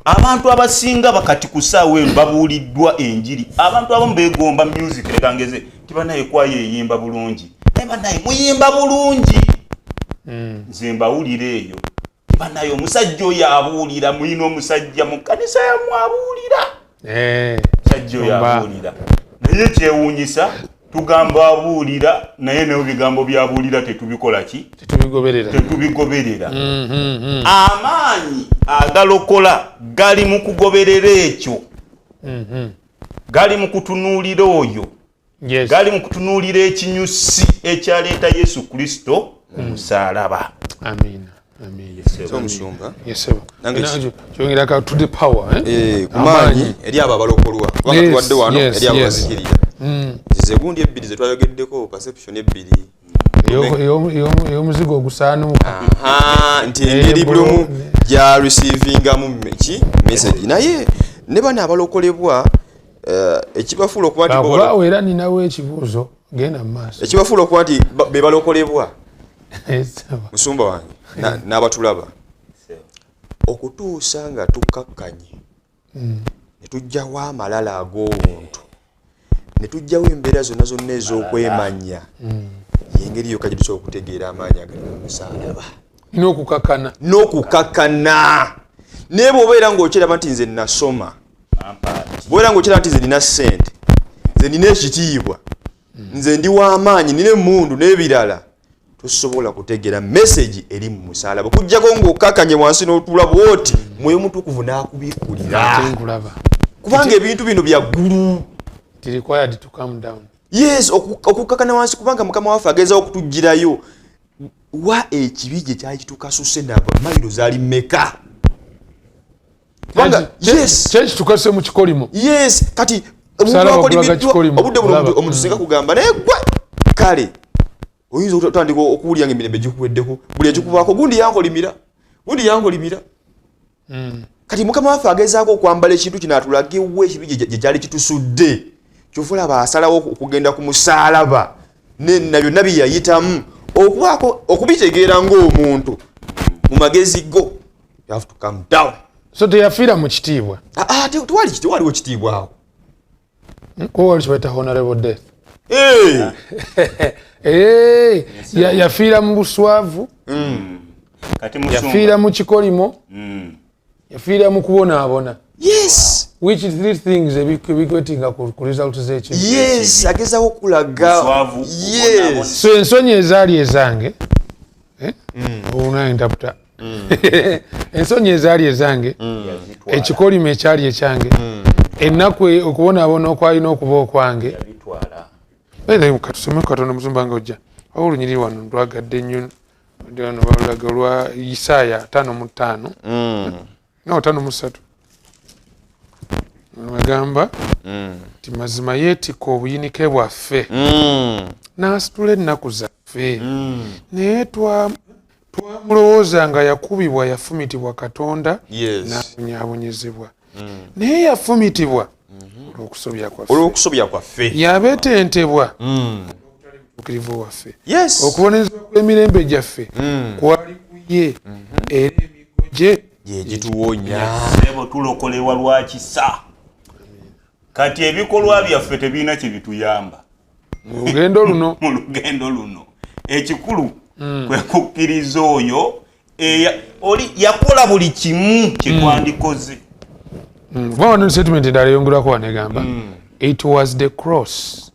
Abantu abasinga bakati ku ssaawa eno babuuliddwa enjiri. Abantu abamu beegomba music. Leka ngeze ti banaye kwayo eyimba bulungi, naye banaye muyimba bulungi, nze mbawulira eyo. Banaye omusajja oyo abuulira, muyina omusajja mu kkanisa yammwe abuulira. Omusajja oyo Omba. abuulira, naye kyewuunyisa, tugamba abuulira, naye naye ebigambo byabuulira tetubikola ki? Tetubigoberera. Tetubigoberera. Amaanyi agalokola gali mu kugoberera ekyo, gali mu kutunuulira oyo, gali mu kutunuulira ekinyusi ekyaleeta Yesu Kristo ku musaalaba. Amina, amina. So omusumba, Yes, sir. Nange Kyongerako to the power, eh? Ku maanyi eri abo abalokolwa, kubanga tubadde wano eri abo bazikirira. Zize gundi ebbiri zetwayogeddeko, perception ebbiri. Ey'omuzigo ogusaanuuka. Aha, nti engeri buli omu gya receivingamu ki message, naye ne bano abalokolebwa, ekibafuula okuba nti bo Lwakubaawo era ninawo ekibuuzo, genda mu maaso. Ekibafuula okuba nti be balokolebwa, Saba. musumba wange n'abatulaba, okutuusa nga tukkakkanye ne tujjawo amalala ag'obuntu, ne tujjawo embeera zonna zonna ez'okwemanya, yengeri yokka gye tusobola okutegeera amaanyi agali mu musaalaba. N'okukakkana. N'okukakkana. Naye bw'obeera ng'okyeraba nti nze nasoma, bw'obeera ng'okyeraba nti nze nina ssente, nze nina ekitiibwa, nze ndi w'amaanyi, nina emmundu n'ebirala, tosobola kutegeera message eri mu musaalaba, okuggyako ng'okkakanye wansi n'otuula bw'oti, Mwoyo Mutukuvu n'akubikkulira. Ate nkulaba. Kubanga ebintu bino bya ggulu. It required to calm down. Yes, okukkakana wansi, kubanga Mukama waffe agezaho okutugirayo wa ekibi gye kyali kitukasuse nabo mayiro zaali mmeka, kubanga yes. Kyekitukase mu kikolimo. Yes, kati omuntu Musaalaba gulaga akolimiddwa kikolimo. obudde buno, Olaba. omuntu singa kugamba naye gwe kale oyinza otandika okuwulira nga emirembe gikuweddeko, buli ekikubaako, gundi yankolimira, gundi yankolimira. Kati Mukama waffe agezaako okwambala ekintu kino atulagewo ekibi gye kyali kitusudde. Kyova olaba asalawo okugenda ku musaalaba na byonna bye yayitamu, okubaako okubitegeera ng'omuntu mu magezi go, you have to come down. So teyafiira mu kitiibwa. Ah, ah, tewaliwo kitiibwa awo. Kuba wali kibaita honorable death. Eh! Eh, yafiira mu buswavu. Kati musumba. Yafiira mu kikolimo. Yafiira mu kubonaabona. Yes. Which three things ebikwetinga ku result z'ekibi. Yes, agezaho okulaga. Buswavu, kubonaabona. Yes. So ensonyi ezaali ezange, eh? Onaintaputa ensonyi ezaali ezange, Yazitwala. ekikolimo ekyali ekyange, ennaku okubonaabona okwalina okuba okwange. Yabitwala. By the way, katusome katonda musumba nga ojja awo olunyiriri wano ndwagadde nnyo, ndi wano balulaga olwa Isaaya 55, no, 53, bagamba nti mazima yeetikka obuyinike bwaffe n'asitula ennaku zaffe, naye twamulowooza nga yakubibwa, yafumitibwa Katonda, n'abonyaabonyezebwa, naye yafumitibwa olw'okusobya kwaffe, olw'okusobya kwaffe, yabetentebwa olw'obutuukirivu bwaffe, Yes. okubonerezebwa kw'emirembe gyaffe kwali ku ye, era emiggo gye gye gituwonya. Sebo, tulokolebwa lwa kisa. Kati ebikolwa byaffe tebirina kye bituyamba mu lugendo luno. Mu lugendo luno ekikulu kwe kukkiriza oyo oli yakola buli kimu kye twandikoze. Kuba wano statement endala eyongerwako wano egamba, "It was the cross,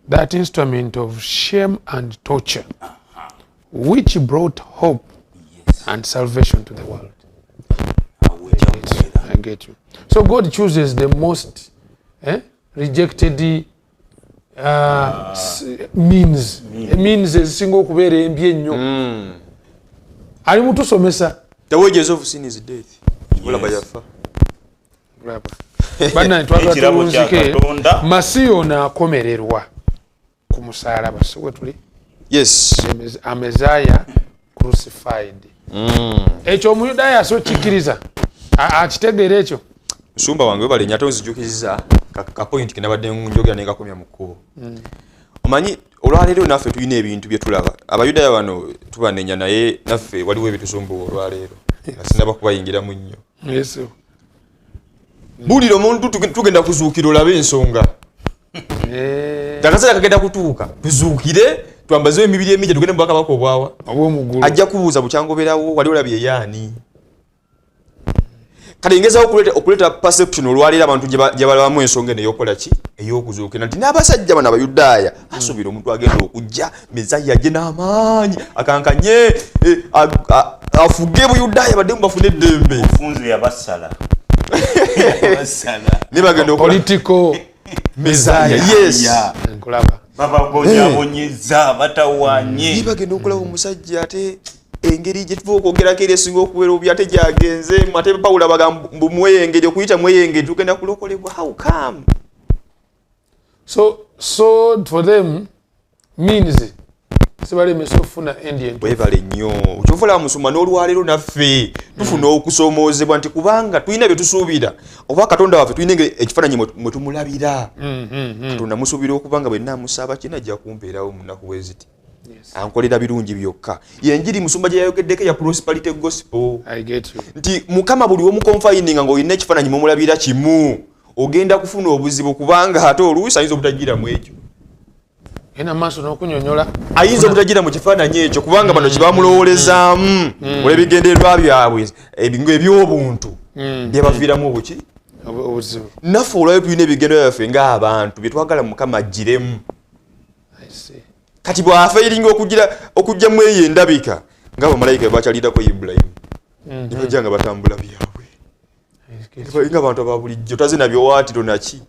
that instrument of shame and torture, which brought hope and salvation to the world." Awo ekyakubeera. I get you. So God chooses the most rejected means ezisinga okubeera embi ennyo. Ali mutusomesa. The wages of sin is death. Olaba yafa. Laba. Bannange, twagala Ekirabo kya tuwunzike. Katonda. Masiya ono akomererwa ku musaalaba, si we tuli? Yes. A Messiah crucified. Ekyo Omuyudaaya so kikkiriza, akitegeera ekyo? Musumba wange, webale nnyo, ate onzijukiriza ka point ke nabadde njogera ne kakomya mu kkubo. Omanyi olwaleero naffe tulina ebintu bye tulaba. Abayudaaya bano tubanenya, naye naffe waliwo ebitusumbuwa olwaleero nga sinaba kubayingiramu nnyo. Yes. Buulira omuntu tugenda kuzuukira, olabe ensonga. Akaseera kagenda kutuuka tuzuukire, twambazewo emibiri emijja, tugende mu bwakabaka obwawa Obw'omuggulu. Ajja kubuuza, bukyangoberawo wali olabye yaani? Kale ngezaho okuleeta perception olwaleero abantu gye balabamu ensonga eno ey'okukola ki, ey'okuzuukira, nti n'abasajja bano Abayudaaya asuubira omuntu agenda okujja, Mezaya, ajje n'amaanyi akankanye, afuge Buyudaaya, baddemu bafune eddembe. Funze yabasala, yabasala. Ne bagenda okukola Political Mezaya, yes. Nkulaba. Bababonyabonyeza, batawanye. Naye bagenda okulaba omusajja, ate engeri gye tuva okwogerako eri esinga okubeera obubi, ate gyagenze, ate Pawulo bagamba mbu mweyengeri, okuyita mweyengeri tugenda kulokolebwa. How come? So for them means sibalemesa okufuna end. Webale nnyo. Kyova olaba musumba, n'olwaleero naffe tufuna okusomoozebwa nti kubanga tulina bye tusuubira oba Katonda waffe, tulina engeri ekifaananyi mwe tumulabira. Katonda musuubira okuba nga bwe naamusaba kina ajja kumpeerawo mu nnaku bwe ziti, ankolera birungi byokka. Yenjiri musumba gye yayogeddeko ya prosperity gospel. I get you. Nti Mukama buli womuconfininga ng'olina ekifaananyi mumulabira kimu, ogenda kufuna obuzibu, kubanga ate oluusi ayinza obutagira mu ekyo. Genda maaso n'okunyonyola. Ayinza obutagira mu kifaananyi ekyo, kubanga bano kyebamulowoolezaamu olw'ebigendererwa byabwe eby'obuntu byebaviiramu obuki? Obuzibu. Naffe olwayo tulina ebigendererwa byaffe ng'abantu byetwagala Mukama agiremu. I see. Kati bw'afairinga okujjamu eyo endabika, nga bamalayika bwe bakyalirako Ibulayimu ne bajja nga batambula byabwe I get you. nga abantu aba bulijjo, taze nabyowaatiro naki,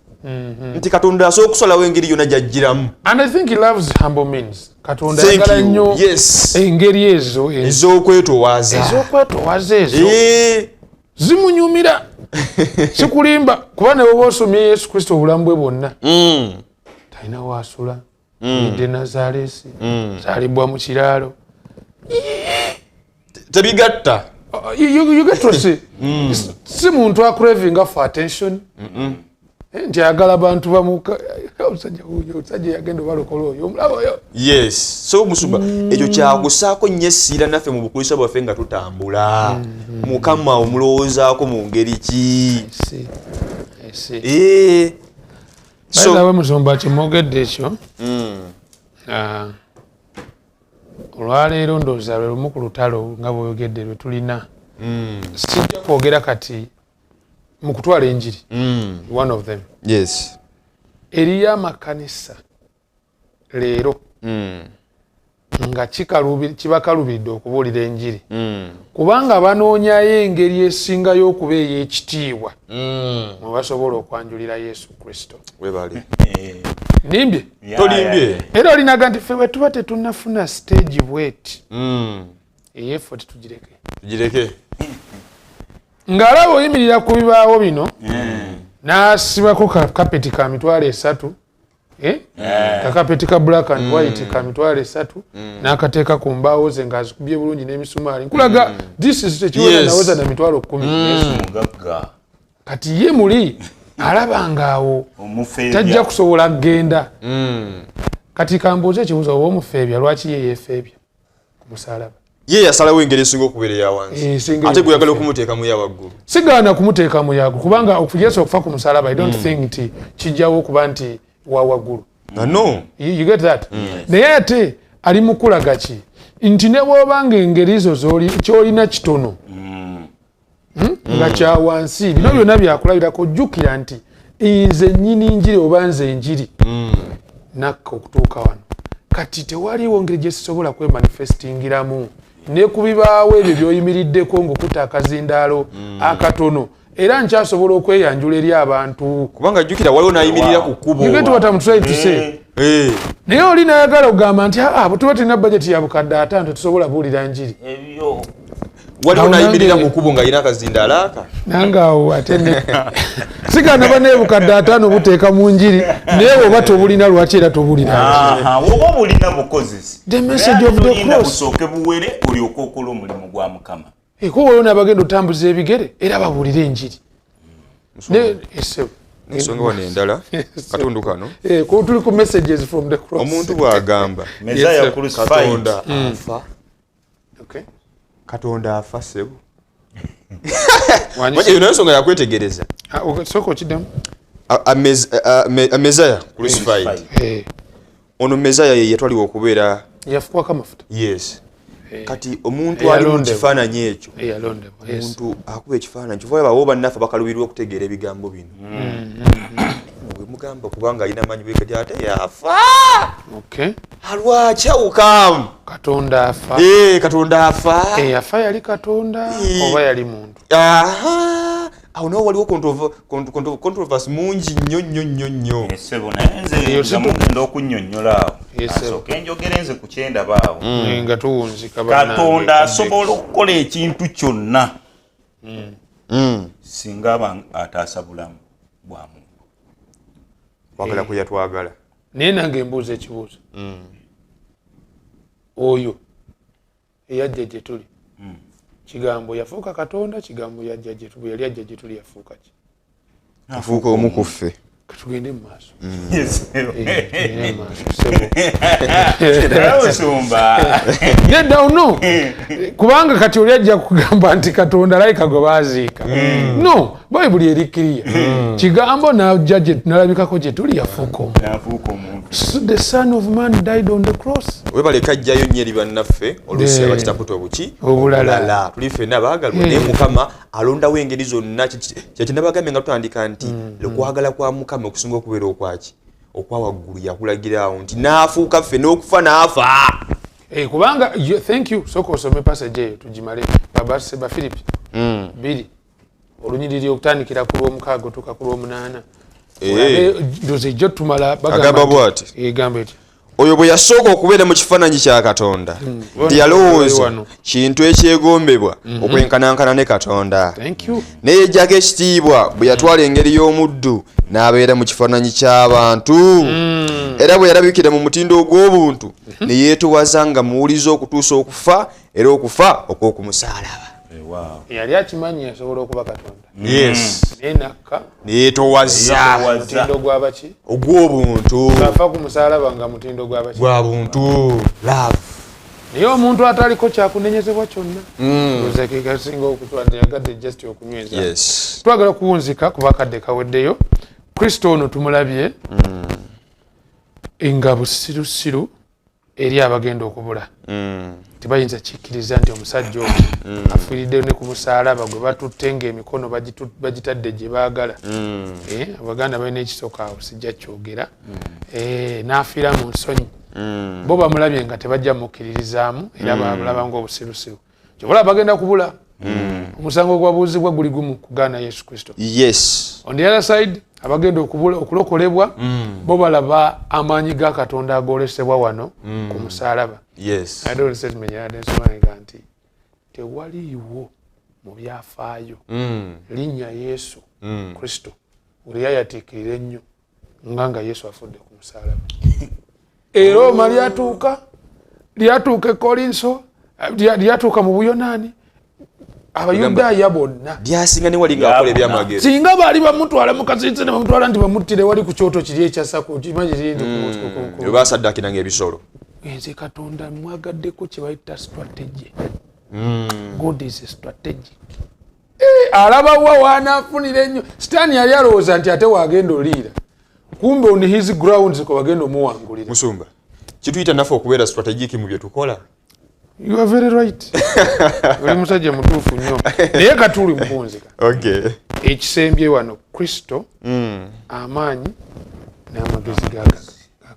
nti Katonda asobola okusalawo engeri yonna gy'ajjiramu. And I think he loves humble means. Katonda Thank ayagala you. nnyo Yes. engeri ezo ez'okwetowaaza. Ez'okwetoowaza ezo zimunyumira, sikulimba, kuba ne bwoba osomye Yesu Kristo obulamu bwe bwonna, talina waasula, yidde Nazalesi, zaalibwa mu kiraalo. Tebigatta. You get to see, si muntu acravinga for attention. Nti ayagala bantu bamuka omusajja wuuyo, omusajja yagenda obalokola oyo, omulaba oyo. Yes, so musumba, ekyo kyakusaako nnyo essira naffe mu bukulisa bwaffe nga tutambula. Mukama omulowoozaako mu ngeri ki? I see. I see. So By the way, musumba, kyemwogedde ekyo, olwaleero ndowooza lwe lumu ku lutalo nga bw'oyogedde lwe tulina. Sijja kwogera kati mu kutwala enjiri, one of them. Eriyo amakanisa leero nga kibakalubiridde okubuulira enjiri, kubanga banoonyayo engeri esingayo okuba ey'ekitiibwa mwe basobola okwanjulira Yesu Kristo. Webale. Nimbye? Tolimbye. Era olinaga nti ffe bwe tuba tetunnafuna stage bweti, eyefo tetugireke. Tugireke. Ng'alaba oyimirira ku bibaawo bino n'asibako ka kapeti ka 30,000, eh? Kakapeti ka black and white ka 30,000, n'akateeka ku mbaawo ze ng'azikubye bulungi n'emisumaali. Nkulaga, this is ekiweza naweza na 10,000. Mugagga. Kati ye muli alaba ng'awo Omufeebya. tajja kusobola kugenda. Kati kambuuze ekibuuzo, oba omufeebya, lwaki ye yeefeebya ku musaalaba? Ye yasalawo engeri esinga okubeera eya wansi. Esinga Ate gwe oyagala eya okumuteeka mu ya waggulu. Sigaana kumuteeka mu yaggulu, kubanga Yesu okufa ku musaalaba, I don't think nti kijjawo okuba nti wa waggulu. No. You get that? Naye ate ali mu kulaga ki? Nti ne bw'obanga engeri zo ky'olina kitono, nga kya wansi, bino byonna byakulabirako. Jjukira nti nze nnyini njiri, oba nze enjiri nakka okutuuka wano. Kati tewaliwo ngeri gye sisobola kwemanifestingiramu ne ku bibaawo ebyo by'oyimiriddeko ng'okutta akazindaalo akatono, era nkyasobola okweyanjula eri abantu. Kubanga jjukira waliwo n'ayimirira ku kkubo. You get what I'm trying to say? Naye oli nayagala okugamba nti aa, bwe tuba tulina budget ya 5,000 tetusobola buulira njiri. Ebyo. Waliwo Awo n'ayimirira nange- ku kkubo ng'alina akazindaalo aka. Nange awo ate sigaana bane 5,000 buteeka mu njiri, naye oba tobulina, lwaki era tobulira njiri? Aha, woba obulina bukozesi. The message of the Tolinda cross. busooke buwere olyoke okola omulimu gwa Mukama. Eko waliwo n'abagenda otambuza ebigere era babuulire enjiri. Ese- Ensonga wano endala, katundu kano. Tuli ku messages from the cross. Omuntu bw'agamba Messiah Yes, crucified. Katonda afa, Katonda afa, ssebo. Wanyisa- Eyo nayo nsonga yakwetegereza. Ah, okay, sooka okiddemu. A Messiah crucified. Crucified. Ono Messiah ye yatwalibwa okubeera Yafukwako amafuta. Yes, kati omuntu ali mu Eyalondebwa. kifaananyi ekyo, Eyalondebwa, yes. omuntu akuba ekifaananyi kyova olaba bannaffe bakalubirwa okutegeera ebigambo bino. Bwe mugamba kubanga alina amaanyi bwekati ate yafa. Alwaki awukamu? Katonda afa? Katonda afa. Eyafa yali Katonda oba yali muntu? Aha, awo nawo waliwo controversy mungi nnyo nnyo nnyo nnyo. Ssebo, naye nze Eyo nga mugenda okunnyonnyola awo, Yes, sebo. asooke njogere nze ku kyendaba awo. Nga tuwunzika bannange. Katonda asobola okukola ekintu kyonna singa aba ataasa bulamu bwa muntu. Kwagala kwe yatwagala. Naye nange embuuza ekibuuzo, oyo eyajja gye tuli, kigambo yafuuka Katonda, kigambo yajja gye tuli, yali ajja gye tuli, yafuuka ki? Afuuka omu ku ffe. Katugende mu maaso. Yes. Tugende mu maaso, ssebo. Naye musumba, Nedda, no, kubanga kati oli ajja kugamba nti Katonda layika gwe baaziika. No, Bayibuli eri clear. Kigambo najja nalabikako gye tuli, yafuuka omuntu. Nafuuka omuntu. The Son of Man died on the cross. Webale kajjayo nnyo eri bannaffe oluusi abakitaputa obuki Obulala. Tuli ffenna baagalwa, naye Mukama alondawo engeri zonna. Kyekinabagambye nga tutandika nti okwagala kwa Mukama okusinga okubeera okwaki okwa waggulu yakulagirawo nti n'afuuka ffe n'okufa n'afa. Kubanga thank you, sooka osome passage eyo tugimale. Babase Bafiripi 2, olunyiriri okutandikira ku lwomukaaga otuuka ku lwomunaana. Olabe, ndozi ejjo tumala bagamba Agamba bw'ati. Egamba eti. Oyo bwe yasooka okubeera mu kifaananyi kya Katonda, teyalowooza Wano. kintu ekyegombebwa okwenkanankana ne Katonda, Thank you. naye yeggyako ekitiibwa bwe yatwala engeri y'omuddu n'abeera mu kifaananyi ky'abantu. Era bwe yalabikira mu mutindo ogw'obuntu, ne yeetowaza nga muwulize okutuusa okufa, era okufa okw'okumusaalaba. Yali akimanyi asobola okuba Katonda. Yes. Naye nakka neyetowaza mutindo gw'abaki? Ogw'obuntu. Afa ku musaalaba nga mutindo gw'abaki? Gwa buntu. Love. Naye omuntu ataliko kyakunenyezebwa kyonna. Ndowooza ke kasinga okutwandiyagadde just okunyweza. Yes. Twagala kuwunzika kuba akadde kaweddeyo. Kristo ono tumulabye nga busirusiru eri abagenda okubula. Tebayinza kikkiriza nti omusajja ono afiiridde ne ku musaalaba gwe batutte ng'emikono bagitadde gye baagala. Abaganda balina ekisoko awo sijja kyogera. N'afiira mu nsonyi. Bo bamulabye nga tebajja mukkiririzaamu era bamulaba ng'obusirusiru. Ky'obola bagenda kubula. Omusango gwabuuzibwa guli gumu kugaana Yesu Kristo. Yes. On the other side, abagenda okubula okulokolebwa bo balaba amaanyi ga Katonda agoolesebwa wano ku musaalaba. Yes. I don't statement yadde nsoma nti tewaliiwo mu byafaayo linnya Yesu Kristo lyayatiikirira ennyo nga Yesu afudde ku musaalaba. Era Roma lyatuuka e Kolinso, lyatuuka mu Buyonaani, Abayudaaya bonna lyasinga ne wali ng'akola ebyamagero. Singa baali bamutwala mu kasirise ne bamutwala nti bamuttire wali ku kyoto kiri ekya Sako, kimanyi kiri nti ku Bwe basaddaakiranga ebisolo. Nze Katonda mwagaddeko kye bayita strategy. God is a strategic. Alaba wa w'anaafunira ennyo. Sitaani yali alowooza nti ate waagenda oliira. Kumbe on his grounds kwe bagenda omuwangulira. Musumba, kituyita naffe okubeera strategic mu bye tukola. You are very right. Oli musajja mutuufu nnyo. Naye katuli mukunzika. Okay. Ekisembye wano Kristo amaanyi n'amagezi ga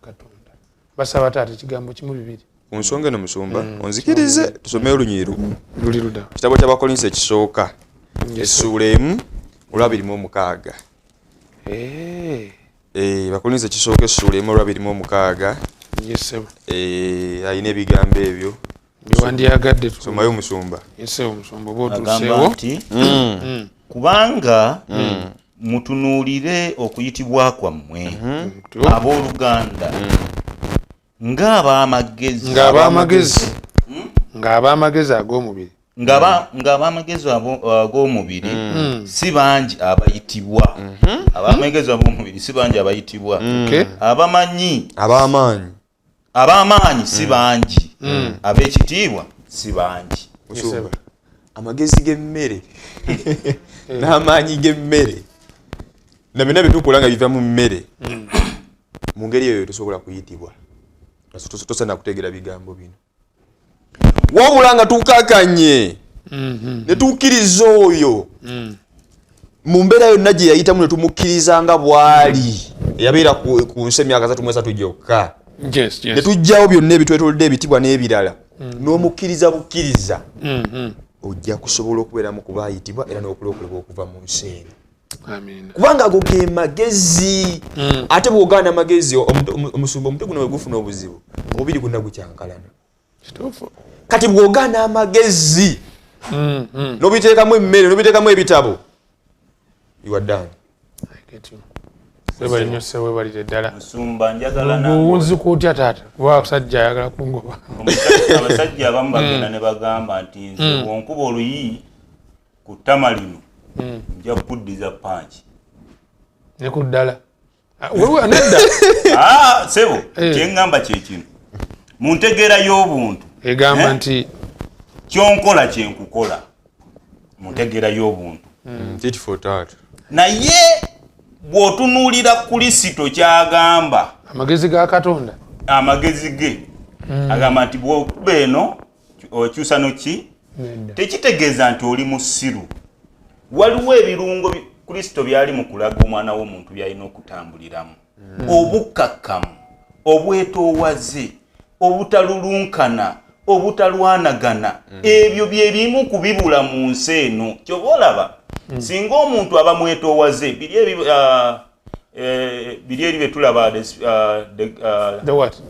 Katonda. Basaba taata ekigambo kimu bibiri. Ku nsonga eno musumba, onzikirize tusome olunyiriri lumu. Luli ludda. Kitabo ky'Abakolinso ekisooka, essuula 1 olwa 26. Abakolinso ekisooka essuula 1 olwa 26. Yes. Alina ebigambo ebyo. Byewandyagadde Somayo musumba. Ese omusumba oba Agamba otuuseewo. nti kubanga mutunuulire okuyitibwa kwammwe abooluganda ng'ab'amagezi Ng'ab'amagezi ag'omubiri. Ng'ab'amagezi ag'omubiri si bangi abayitibwa. Ab'amagezi ab'omubiri si bangi abayitibwa. Abamanyi Ab'amaanyi. Ab'amaanyi si bangi. Ab'ekitiibwa si bangi. Musumba, amagezi g'emmere n'amaanyi g'emmere na byonna bye tukola nga biva mu mmere, mu ngeri eyo tosobola kuyitibwa. Tosaana kutegeera bigambo bino, wabula nga tukakanye ne tukkiriza oyo mu mbeera yonna gye yayitamu ne tumukkiriza nga bw'ali eyabeera ku nsi emyaka 33 gyokka, ne tuggyawo byonna ebitwetoolodde, ebitibwa n'ebirala, n'omukkiriza bukkiriza, ojja kusobola okubeeramu kuba ayitibwa era n'okulokolebwa okuva mu nsi eno. Amiina. Kubanga ago ge magezi. Ate bw'ogaana amagezi, omusumba, omutwe guno bwe gufuna obuzibu, omubiri gwonna gukyankalana. Kituufu. Kati bw'ogaana amagezi n'obiteekamu emmere n'obiteekamu ebitabo, you are done. I get you. Webale nnyo ssebo, webalire ddala. Musumba, njagala nange Owunzika otya taata? Kuba abasajja ayagala kungoba. Abasajja abamu bagenda ne bagamba nti nze bwonkuba oluyi ku ttama lino, nja kukuddiza punch. Ne ku ddala. Ah, wewe nedda. Ah, sebo, kyeŋŋamba kyekino mu ntegeera y'obuntu. Egamba Eh? nti Kyonkola kyenkukola mu ntegeera y'obuntu. Tit for tat. Naye bw'otunuulira Kristo kyagamba, amagezi ga Katonda. Amagezi ge agamba nti bw'okuba eno okyusa noki, Nedda. tekitegeeza nti oli musiru. Waliwo ebirungo Kristo byali mu kulaga omwana w'omuntu byalina okutambuliramu: obukkakkamu, obwetoowaze, obutalulunkana, obutalwanagana. Ebyo bye bimu ku bibula mu nsi eno. Kyoba olaba singa omuntu aba mwetoowaze, biri ebi biri eri bye tulaba The what?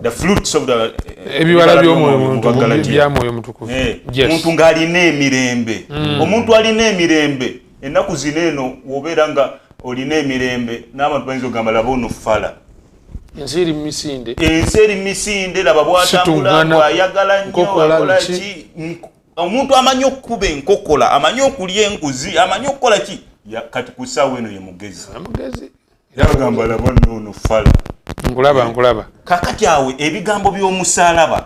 The fruits of the Ebibala by'omwoyo mu Mutukuvu, Bagalatiya. bya Mwoyo Mutukuvu. Yes. Omuntu ng'alina emirembe, omuntu alina emirembe ennaku zino eno, wobeera nga olina emirembe n'abantu bayinza okugamba, laba ono fala. Ensi eri mu misinde. Ensi eri misinde, laba bwatambula, Situngana, bwayagala nnyo, nkokola akola biki. ki. Omuntu amanyi okukuba enkokola, amanyi okulya enguzi, amanyi okukola ki, kati ku ssaawa eno ye mugezi. Yagamba laba nno fala. Nkulaba. Kakati awo ebigambo by'omusaalaba,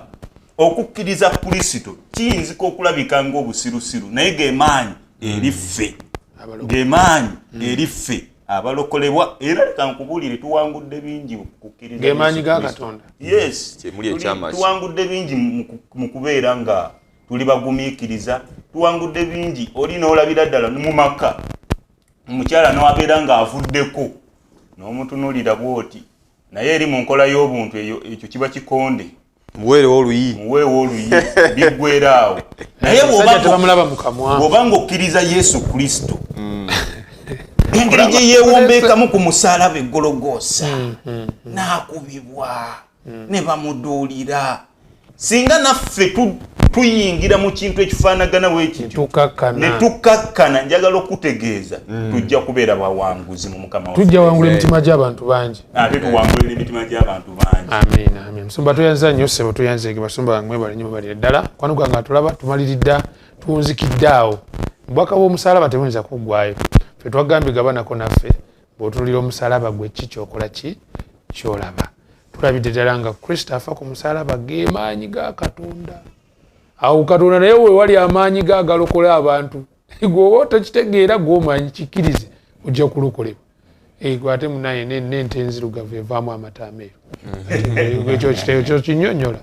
okukkiriza Kristo kiyinzika okulabika ng'obusirusiru, naye ge maanyi eri ffe. Ge maanyi eri ffe abalokolebwa. Era leka nkubuulire, tuwangudde bingi mu kukkiriza Ge maanyi ga Katonda. Yes, tuwangudde bingi mu kubeera nga tuli bagumiikiriza, tuwangudde bingi. Oli n'olabira ddala mu maka, omukyala n'abeera ng'avuddeko n'omutunuulira bw'oti, naye eri mu nkola y'obuntu eyo ekyo kiba kikonde. Muweewo oluyi. Muweewo oluyi, biggweera awo. Naye bw'oba ng'okkiriza Yesu Kristo, engeri gye yeewombeekamu ku musaalaba e Gologoosa, n'akubibwa, ne bamuduulira. Singa naffe tuyingira mu kintu ekifaanagana bwekityo ne tukakkana, njagala okutegeeza tujja kubeera bawanguzi mu Mukama waffe. Tujja wangula emitima gy'abantu bangi. Ate tuwangule n'emitima gy'abantu bangi. Amiina, amiina. Musumba tuyanza nnyo ssebo, tuyanzeege basumba bange, mwebale nnyo, mwebalire ddala. Mukwano gwange atulaba, tumaliridde, tuwunzikidde awo. Obubaka bw'omusaalaba tebuyinza kuggwaayo. Ffe twagambye gabanako naffe, bw'otunuulira omusaalaba gwe ki ky'okola ki ky'olaba. Tulabidde ddala nga Kristo afa ku musaalaba ge maanyi ga Katonda. Awo Katonda naye we wali amaanyi ge agalokola abantu. Gwe oba otokitegeera, gw'omanyi kikkirize, ojja kulokolebwa. Gwe ate munaye n'ente enzirugavu evaamu amata ameeru. Ekyo kinnyonnyola.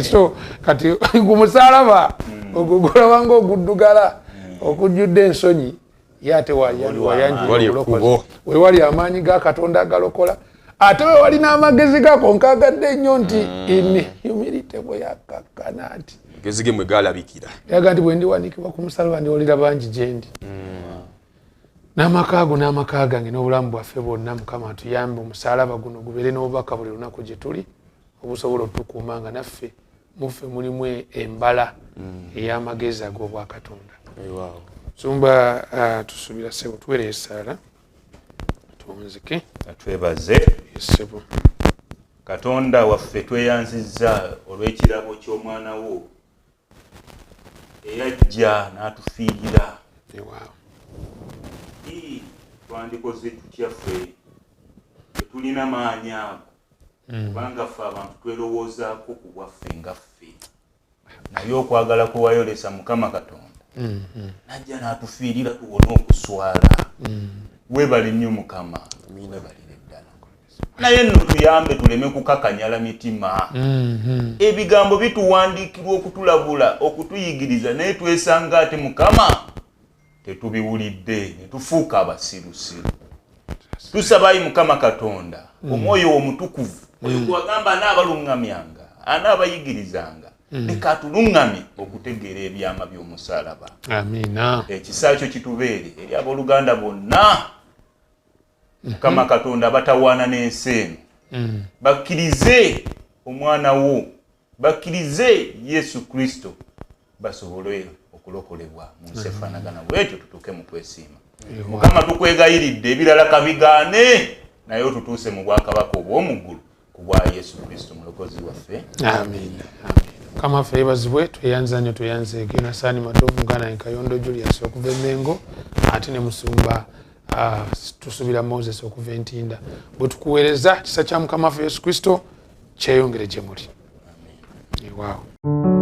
So kati ku musaalaba ogwo gulaba ng'oguddugala okujjudde ensonyi, ye ate wayanjula obulokozi. We wali amaanyi ga Katonda agalokola, ate we wali n'amagezi gako nkagadde nnyo nti in humility bwe yakakkana nti magezi ge mwe galabikira. Yaga nti bwe ndiwanikibwa ku musalaba ndiwulira bangi gye ndi. N'amaka ago n'amaka gange n'obulamu bwaffe bwonna, Mukama atuyambe omusaalaba guno gubeere n'obubaka buli lunaku gye tuli, obusobola otukuuma nga naffe muffe mulimu embala ey'amagezi ag'obwakatonda. Sumba, tusubira ssebo tuweere essaala tuwunzike. Twebaze ssebo Katonda waffe, tweyanzizza olw'ekirabo ky'omwana wo eyajja n'atufiirira. Twandikoze tutya ffe? Tetulina maanyi ago, kubanga ffe abantu twerowoozaako ku bwaffe nga ffe, naye okwagala kwe wayolesa Mukama Katonda, najja n'atufiirira tuwone okuswala. Weebale nnyo Mukama, weebalire ddala. Naye nno tuyambe tuleme kukakanyala mitima. Ebigambo bituwandiikirwa okutulabula, okutuyigiriza, naye twesanga ate Mukama tetubiwulidde ne tufuuka abasirusiru. Tusabayi Mukama Katonda, omwoyo omutukuvu oyo gwagamba anaabaluŋŋamyanga, anaabayigirizanga, leka atuluŋŋamye okutegeera ebyama by'omusaalaba. Amiina. Ekisa kyo kitubeere eri abooluganda bonna, Mukama Katonda, batawaana n'ensi eno, bakkirize omwana wo, bakkirize Yesu Kristo, basobole okulokolebwa mu nsi efaanagana bwetyo, tutuuke mu kwesiima. Mukama, tukwegayiridde, ebirala kabigaane, naye otutuuse mu bwakabaka obw'omu ggulu ku bwa Yesu Kristo mulokozi waffe. Amiina. Mukama waffe yeebazibwe. Tweyanza nnyo, tweyanzeege Nasaani Matovu, muganda wange Kayondo Julius okuva e Mengo, ate ne musumba tusubira Moses okuva Entinda. Bwe tukuweereza, kisa kya Mukama waffe Yesu Kristo kyeyongere gye muli. Waawo.